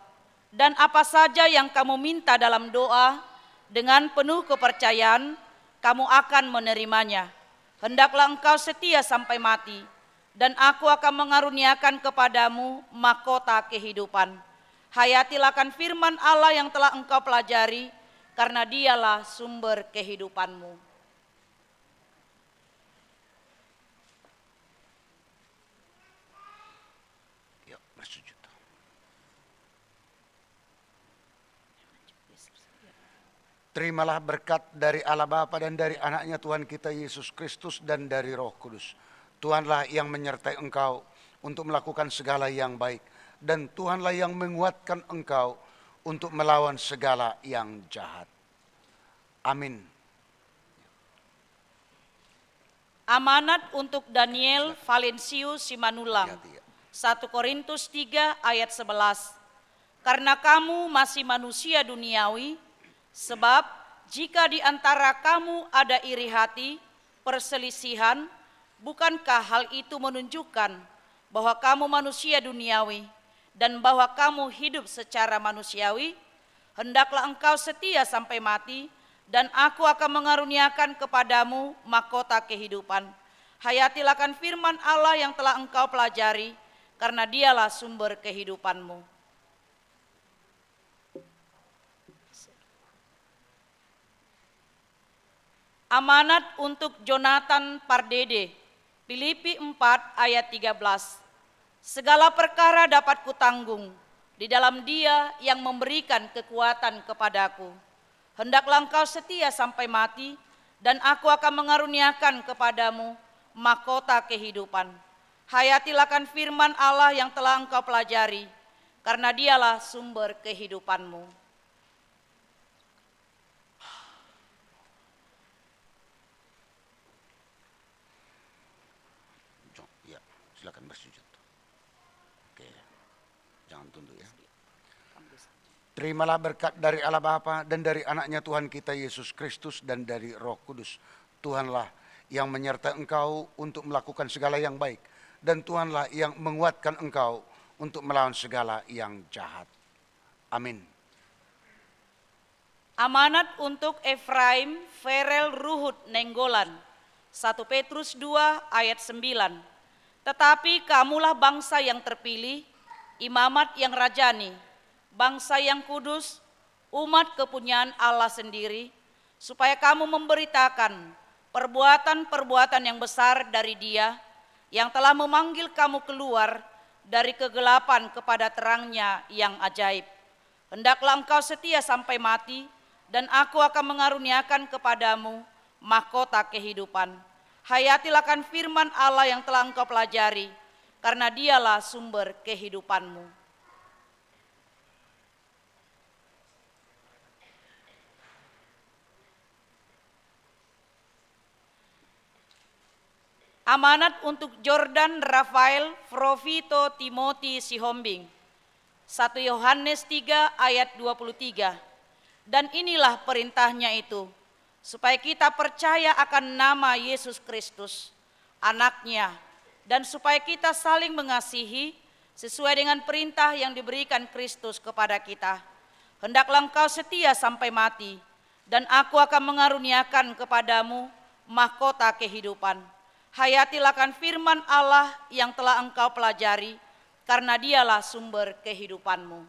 Dan apa saja yang kamu minta dalam doa, dengan penuh kepercayaan, kamu akan menerimanya. Hendaklah engkau setia sampai mati, dan Aku akan mengaruniakan kepadamu mahkota kehidupan. Hayatilah akan firman Allah yang telah engkau pelajari, karena Dialah sumber kehidupanmu. Yuk, bersujud. Terimalah berkat dari Allah Bapa dan dari Anaknya Tuhan kita Yesus Kristus dan dari Roh Kudus. Tuhanlah yang menyertai engkau untuk melakukan segala yang baik, dan Tuhanlah yang menguatkan engkau untuk melawan segala yang jahat. Amin. Amanat untuk Daniel Valensius Simanullang. Hati-hati, ya. Satu Korintus tiga ayat sebelas. Karena kamu masih manusia duniawi, sebab jika di antara kamu ada iri hati, perselisihan, bukankah hal itu menunjukkan bahwa kamu manusia duniawi, dan bahwa kamu hidup secara manusiawi? Hendaklah engkau setia sampai mati, dan Aku akan mengaruniakan kepadamu mahkota kehidupan. Hayatilah akan firman Allah yang telah engkau pelajari, karena Dialah sumber kehidupanmu. Amanat untuk Jonathan Pardede, Filipi empat ayat tiga belas. Segala perkara dapat kutanggung di dalam Dia yang memberikan kekuatan kepadaku. Hendaklah engkau setia sampai mati, dan Aku akan mengaruniakan kepadamu mahkota kehidupan. Hayatilah akan firman Allah yang telah engkau pelajari, karena Dialah sumber kehidupanmu. Jo-, ya, silakan bersujud. Oke, jangan tunduk ya. Terimalah berkat dari Allah Bapa dan dari Anaknya Tuhan kita Yesus Kristus dan dari Roh Kudus. Tuhanlah yang menyertai engkau untuk melakukan segala yang baik, dan Tuhanlah yang menguatkan engkau untuk melawan segala yang jahat. Amin. Amanat untuk Efraim Ferel Ruhut Nainggolan, satu Petrus dua ayat sembilan. Tetapi kamulah bangsa yang terpilih, imamat yang rajani, bangsa yang kudus, umat kepunyaan Allah sendiri, supaya kamu memberitakan perbuatan-perbuatan yang besar dari Dia, yang telah memanggil kamu keluar dari kegelapan kepada terang-Nya yang ajaib. Hendaklah engkau setia sampai mati, dan Aku akan mengaruniakan kepadamu mahkota kehidupan. Hayatilah akan firman Allah yang telah engkau pelajari, karena Dialah sumber kehidupanmu. Amanat untuk Jordan Rafael Profito Timothy Sihombing. Satu Yohanes tiga ayat dua puluh tiga. Dan inilah perintahnya itu, supaya kita percaya akan nama Yesus Kristus, Anaknya, dan supaya kita saling mengasihi sesuai dengan perintah yang diberikan Kristus kepada kita. Hendaklah engkau setia sampai mati, dan aku akan mengaruniakan kepadamu mahkota kehidupan. Hayatilah akan firman Allah yang telah engkau pelajari, karena dialah sumber kehidupanmu.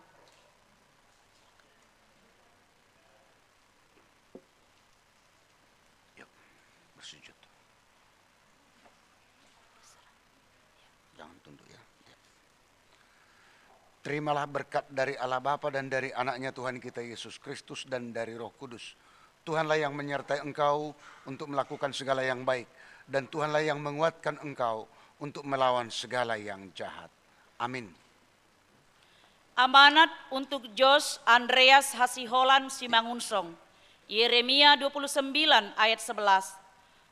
Yuk, bersujud. Jangan tunduk, ya. Ya. Terimalah berkat dari Allah Bapa dan dari Anaknya Tuhan kita Yesus Kristus dan dari Roh Kudus. Tuhanlah yang menyertai engkau untuk melakukan segala yang baik, dan Tuhanlah yang menguatkan engkau untuk melawan segala yang jahat. Amin. Amanat untuk Jos Andreas Hasiholan Simangunsong, Yeremia dua puluh sembilan ayat sebelas.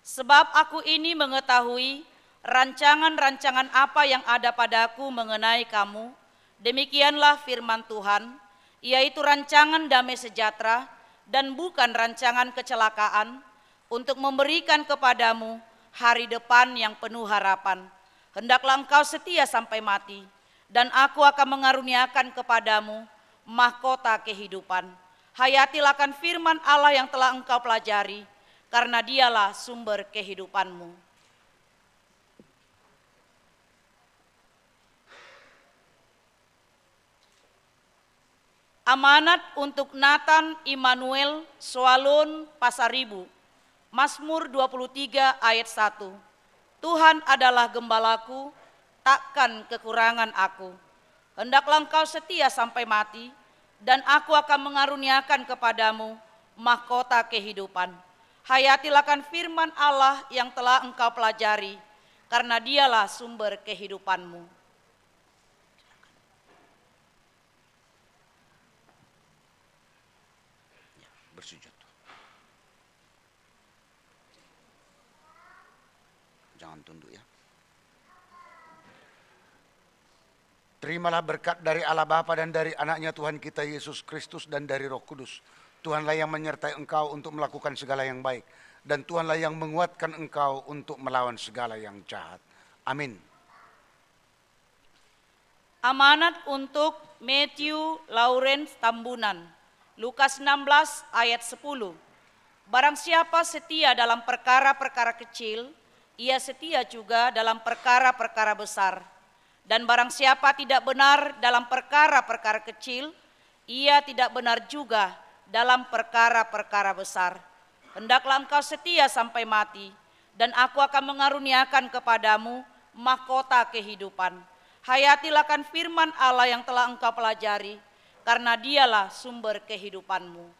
Sebab aku ini mengetahui rancangan-rancangan apa yang ada padaku mengenai kamu, demikianlah firman Tuhan, yaitu rancangan damai sejahtera dan bukan rancangan kecelakaan, untuk memberikan kepadamu hari depan yang penuh harapan. Hendaklah engkau setia sampai mati, dan aku akan mengaruniakan kepadamu mahkota kehidupan. Hayatilah akan firman Allah yang telah engkau pelajari, karena dialah sumber kehidupanmu. Amanat untuk Nathan Immanuel Soalon Pasaribu. Mazmur dua puluh tiga ayat satu. Tuhan adalah gembalaku, takkan kekurangan aku. Hendaklah engkau setia sampai mati, dan aku akan mengaruniakan kepadamu mahkota kehidupan. Hayatilah akan firman Allah yang telah engkau pelajari, karena dialah sumber kehidupanmu. Ya, bersujud. Jangan tunduk, ya. Terimalah berkat dari Allah Bapa dan dari Anaknya Tuhan kita Yesus Kristus dan dari Roh Kudus. Tuhanlah yang menyertai engkau untuk melakukan segala yang baik, dan Tuhanlah yang menguatkan engkau untuk melawan segala yang jahat. Amin. Amanat untuk Matthew Lawrence Tambunan, Lukas enam belas ayat sepuluh. Barang siapa setia dalam perkara-perkara kecil, ia setia juga dalam perkara-perkara besar. Dan barang siapa tidak benar dalam perkara-perkara kecil, ia tidak benar juga dalam perkara-perkara besar. Hendaklah engkau setia sampai mati, dan aku akan mengaruniakan kepadamu mahkota kehidupan. Hayatilah akan firman Allah yang telah engkau pelajari, karena dialah sumber kehidupanmu.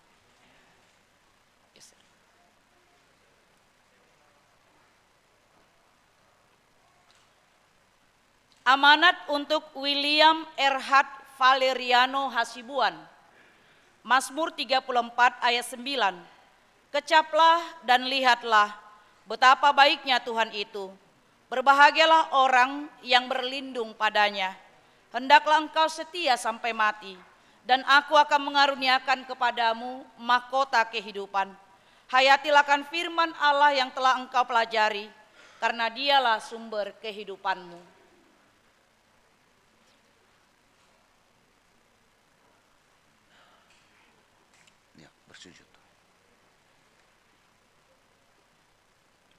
Amanat untuk William Erhard Valeriano Hasibuan. Mazmur tiga puluh empat ayat sembilan. Kecaplah dan lihatlah betapa baiknya Tuhan itu. Berbahagialah orang yang berlindung padanya. Hendaklah engkau setia sampai mati, dan aku akan mengaruniakan kepadamu mahkota kehidupan. Hayatilah akan firman Allah yang telah engkau pelajari, karena dialah sumber kehidupanmu. Ya, bersujud.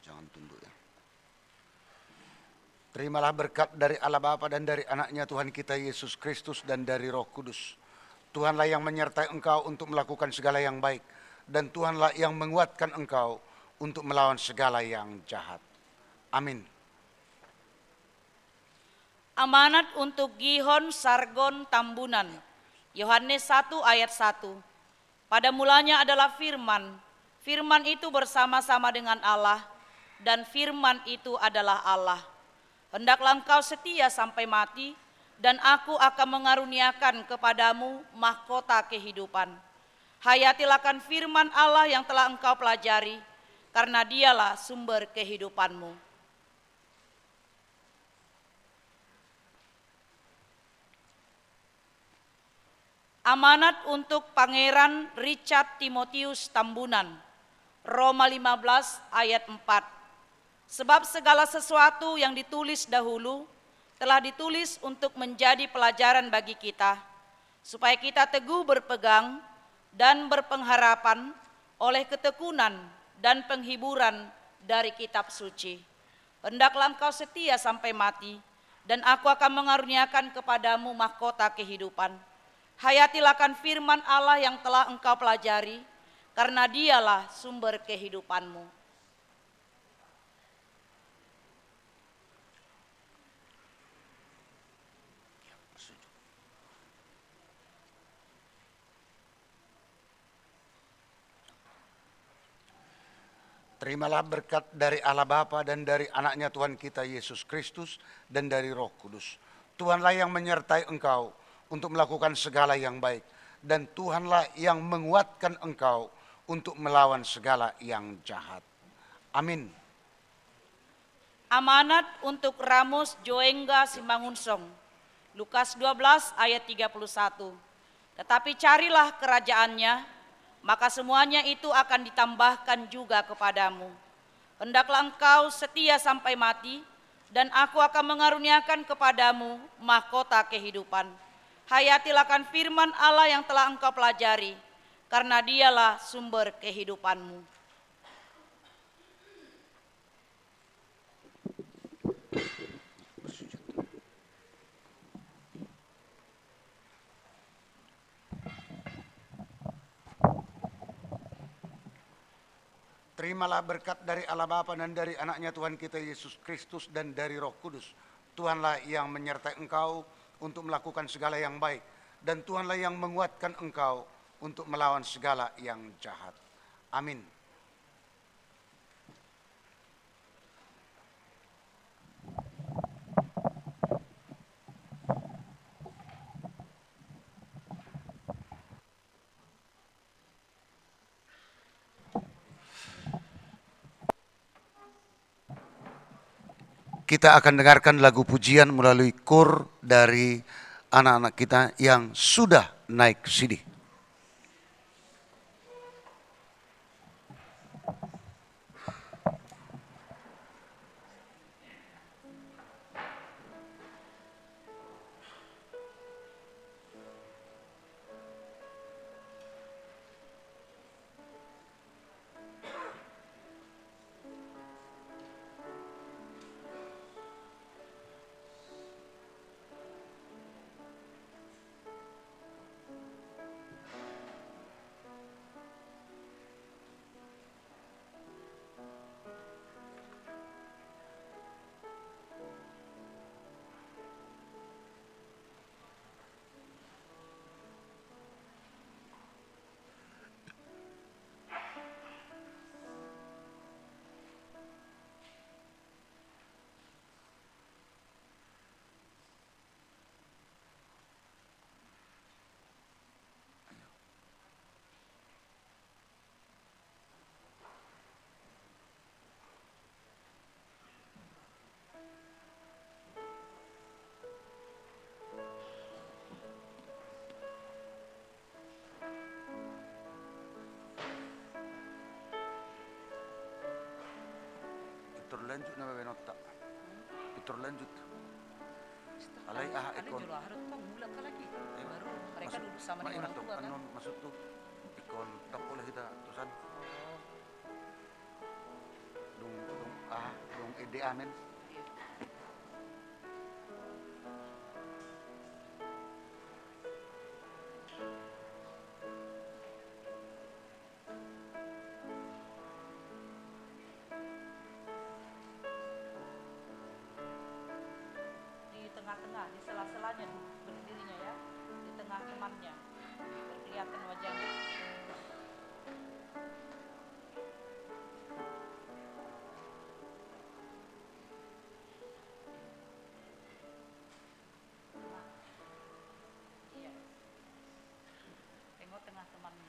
Jangan tunduk, ya. Terimalah berkat dari Allah Bapa dan dari Anaknya Tuhan kita Yesus Kristus dan dari Roh Kudus. Tuhanlah yang menyertai engkau untuk melakukan segala yang baik, dan Tuhanlah yang menguatkan engkau untuk melawan segala yang jahat. Amin. Amanat untuk Gihon Sargon Tambunan. Yohanes satu ayat satu. Pada mulanya adalah Firman, Firman itu bersama-sama dengan Allah, dan Firman itu adalah Allah. Hendaklah engkau setia sampai mati, dan aku akan mengaruniakan kepadamu mahkota kehidupan. Hayatilah akan firman Allah yang telah engkau pelajari, karena dialah sumber kehidupanmu. Amanat untuk Pangeran Richard Timotius Tambunan, Roma lima belas ayat empat. Sebab segala sesuatu yang ditulis dahulu telah ditulis untuk menjadi pelajaran bagi kita, supaya kita teguh berpegang dan berpengharapan oleh ketekunan dan penghiburan dari Kitab Suci. Hendaklah engkau setia sampai mati, dan Aku akan mengaruniakan kepadamu mahkota kehidupan. Hayatilah akan firman Allah yang telah engkau pelajari, karena Dialah sumber kehidupanmu. Terimalah berkat dari Allah Bapa dan dari Anaknya Tuhan kita Yesus Kristus dan dari Roh Kudus. Tuhanlah yang menyertai engkau untuk melakukan segala yang baik, dan Tuhanlah yang menguatkan engkau untuk melawan segala yang jahat. Amin. Amanat untuk Ramos Joengga Simangunsong. Lukas dua belas ayat tiga puluh satu. Tetapi carilah kerajaannya, maka semuanya itu akan ditambahkan juga kepadamu. Hendaklah engkau setia sampai mati, dan Aku akan mengaruniakan kepadamu mahkota kehidupan. Hayatilah akan firman Allah yang telah engkau pelajari, karena Dialah sumber kehidupanmu. Terimalah berkat dari Allah Bapa dan dari Anaknya Tuhan kita Yesus Kristus dan dari Roh Kudus. Tuhanlah yang menyertai engkau untuk melakukan segala yang baik, dan Tuhanlah yang menguatkan engkau untuk melawan segala yang jahat. Amin. Kita akan dengarkan lagu pujian melalui kor dari anak-anak kita yang sudah naik sini. Pintor lanjut nama benonta. Pintor lanjut. Alai aha ikon. Baru mereka duduk sama dengan orang tua kan? Maksud tu ikon tapole hita tusan. Dung, dung, ah, dung ende amen. Di tengah-tengah, di sela-selanya duduk berdirinya ya, di tengah temannya, biar kelihatan wajahnya. Iya. Tengok tengah temanmu.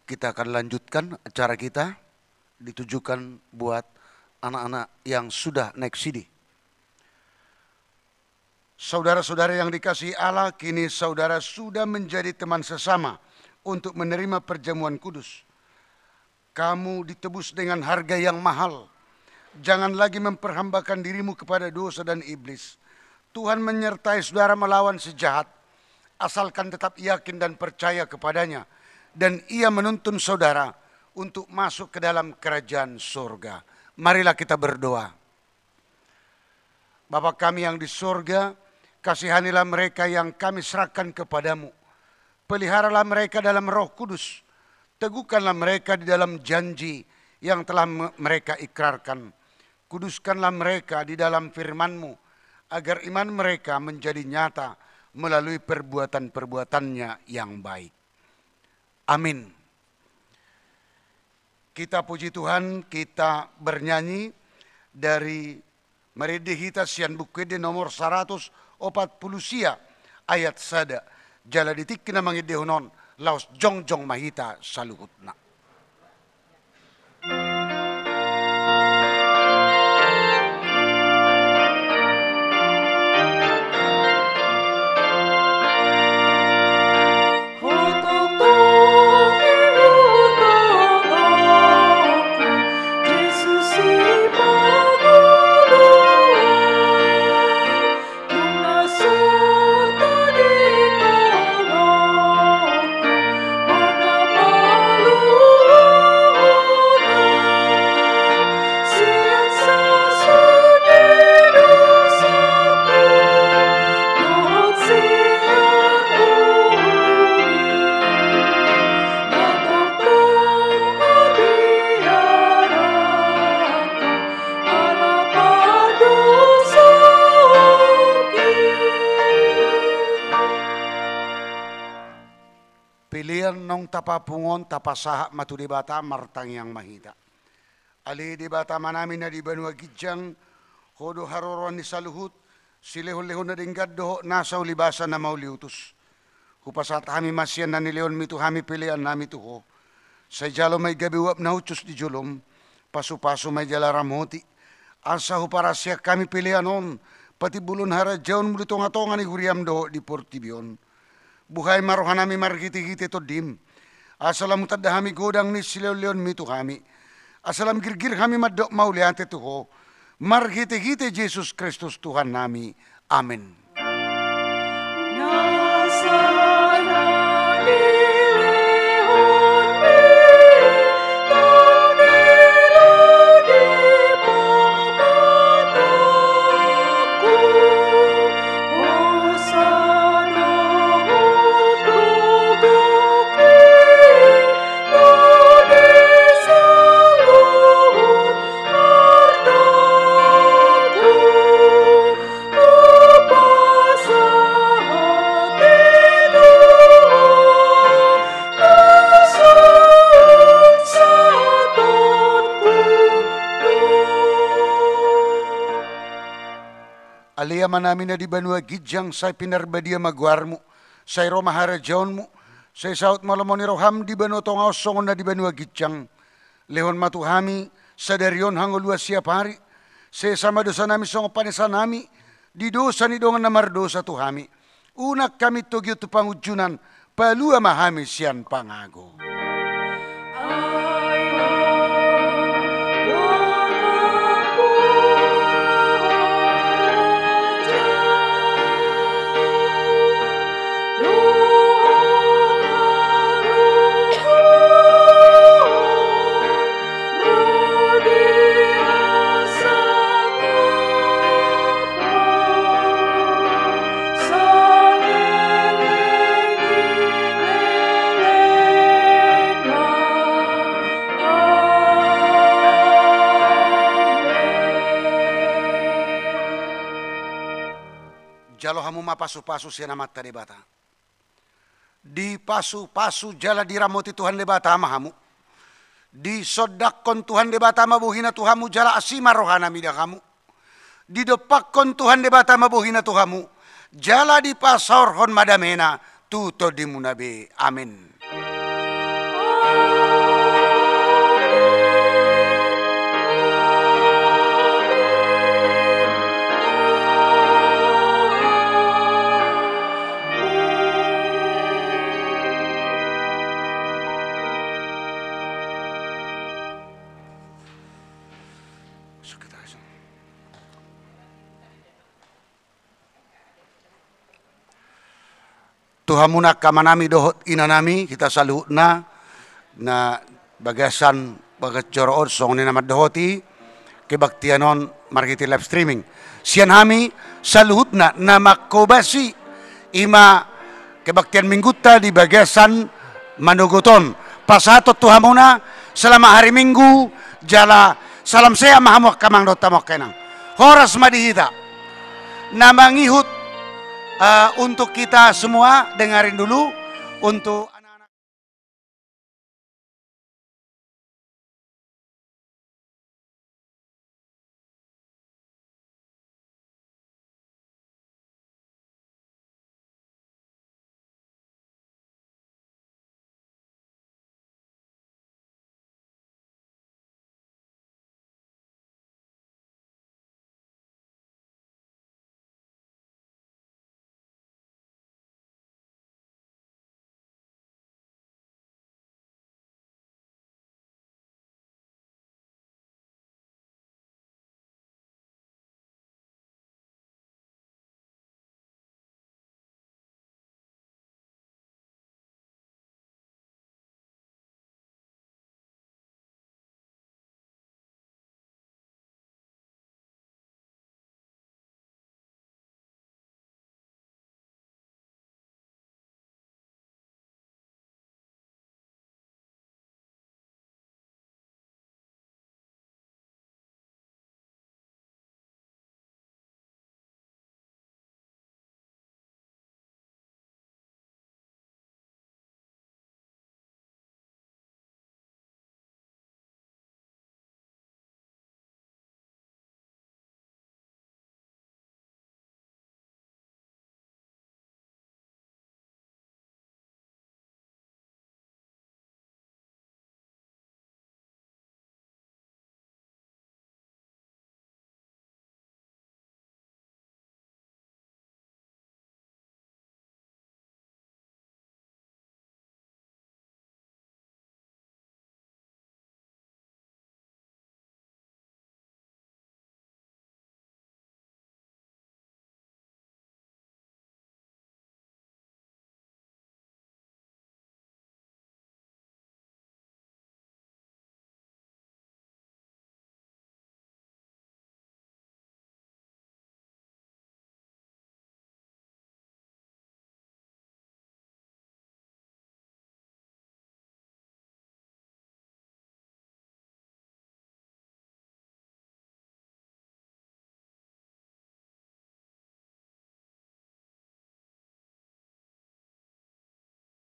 Kita akan lanjutkan acara kita, ditujukan buat anak-anak yang sudah naik sidi. Saudara-saudara yang dikasihi Allah, kini saudara sudah menjadi teman sesama untuk menerima perjamuan kudus. Kamu ditebus dengan harga yang mahal. Jangan lagi memperhambakan dirimu kepada dosa dan iblis. Tuhan menyertai saudara melawan si jahat. Asalkan tetap yakin dan percaya kepada-Nya, dan Ia menuntun saudara untuk masuk ke dalam kerajaan surga. Marilah kita berdoa. Bapa kami yang di surga, kasihanilah mereka yang kami serahkan kepada-Mu. Peliharalah mereka dalam Roh Kudus. Teguhkanlah mereka di dalam janji yang telah me-, mereka ikrarkan. Kuduskanlah mereka di dalam firman-Mu, agar iman mereka menjadi nyata melalui perbuatan-perbuatannya yang baik. Amin. Kita puji Tuhan, kita bernyanyi dari marende hita sian Buku Ende nomor saratus opat pulu sia, ayat sada. Jala di tingki na mangendehon on, laos jongjong ma hita saluhutna. Pelean naung tapapungu on tapasahat ma tu Debata, martangiang ma hita. Ale Debata Amanami na di banua ginjang, Ho do haroroan ni saluhut, silehonlehon na denggan dohot nasa ulibasa na mauliutus. Hupasahat hami ma sian na nilehonmi tu hami peleannami tu Ho. Sai jalo ma i gabe uap na hushus di jolom, pasupasu ma i jala ramoti. Asa huparasian hami pelean on patimbulhon harajaonmu di tongatonga ni huriam dohot di portibi on. Buhai ma rohanami marhitehite Tondim, asa lam hutanda hami godang ni silehonlehonmi tu hami. Asa lam girgir hami mandok mauliate tu Ho, marhitehite Jesus Kristus Tuhannami. Amen. Ale Amanami na di banua ginjang, sai pinarbadia ma goarmu, sai ro ma harajaonmu, sai saut ma lomo ni roham di banua tonga on songon na di banua ginjang. Lehon ma tu hami sadari on hangoluan siapari, sesa ma dosanami songon panesanami di dosa ni dongan na mardosa tu hami. Unang hami togihon tu pangunjunan, palua ma hami sian pangago. Jalo hamu ma pasupasu sian Amanta Debata. Dipasupasu jala diramoti Tuhan Debata ma hamu. Disondangkon Tuhan Debata ma bohina tu hamu jala asi ma rohana mida hamu. Didompakkon Tuhan Debata ma bohina tu hamu, jala dipasaorhon ma damena tu tondimuna be. Amen. tu hamuna angka amanami dohot inanami, hita saluhutna na bagasan bagas joro on, songon i na mandohoti kebaktian on marhite live streaming. Sian hami saluhutna na manghobasi, i ma kebaktian Minggunta di bagasan manogot on. Pasahaton tu hamuna, selamat hari Minggu, jala salam sehat ma hamu angka amang dohot hamu angka inang. Horas ma di hita. Na mangihut, eh, untuk kita semua, dengarin dulu untuk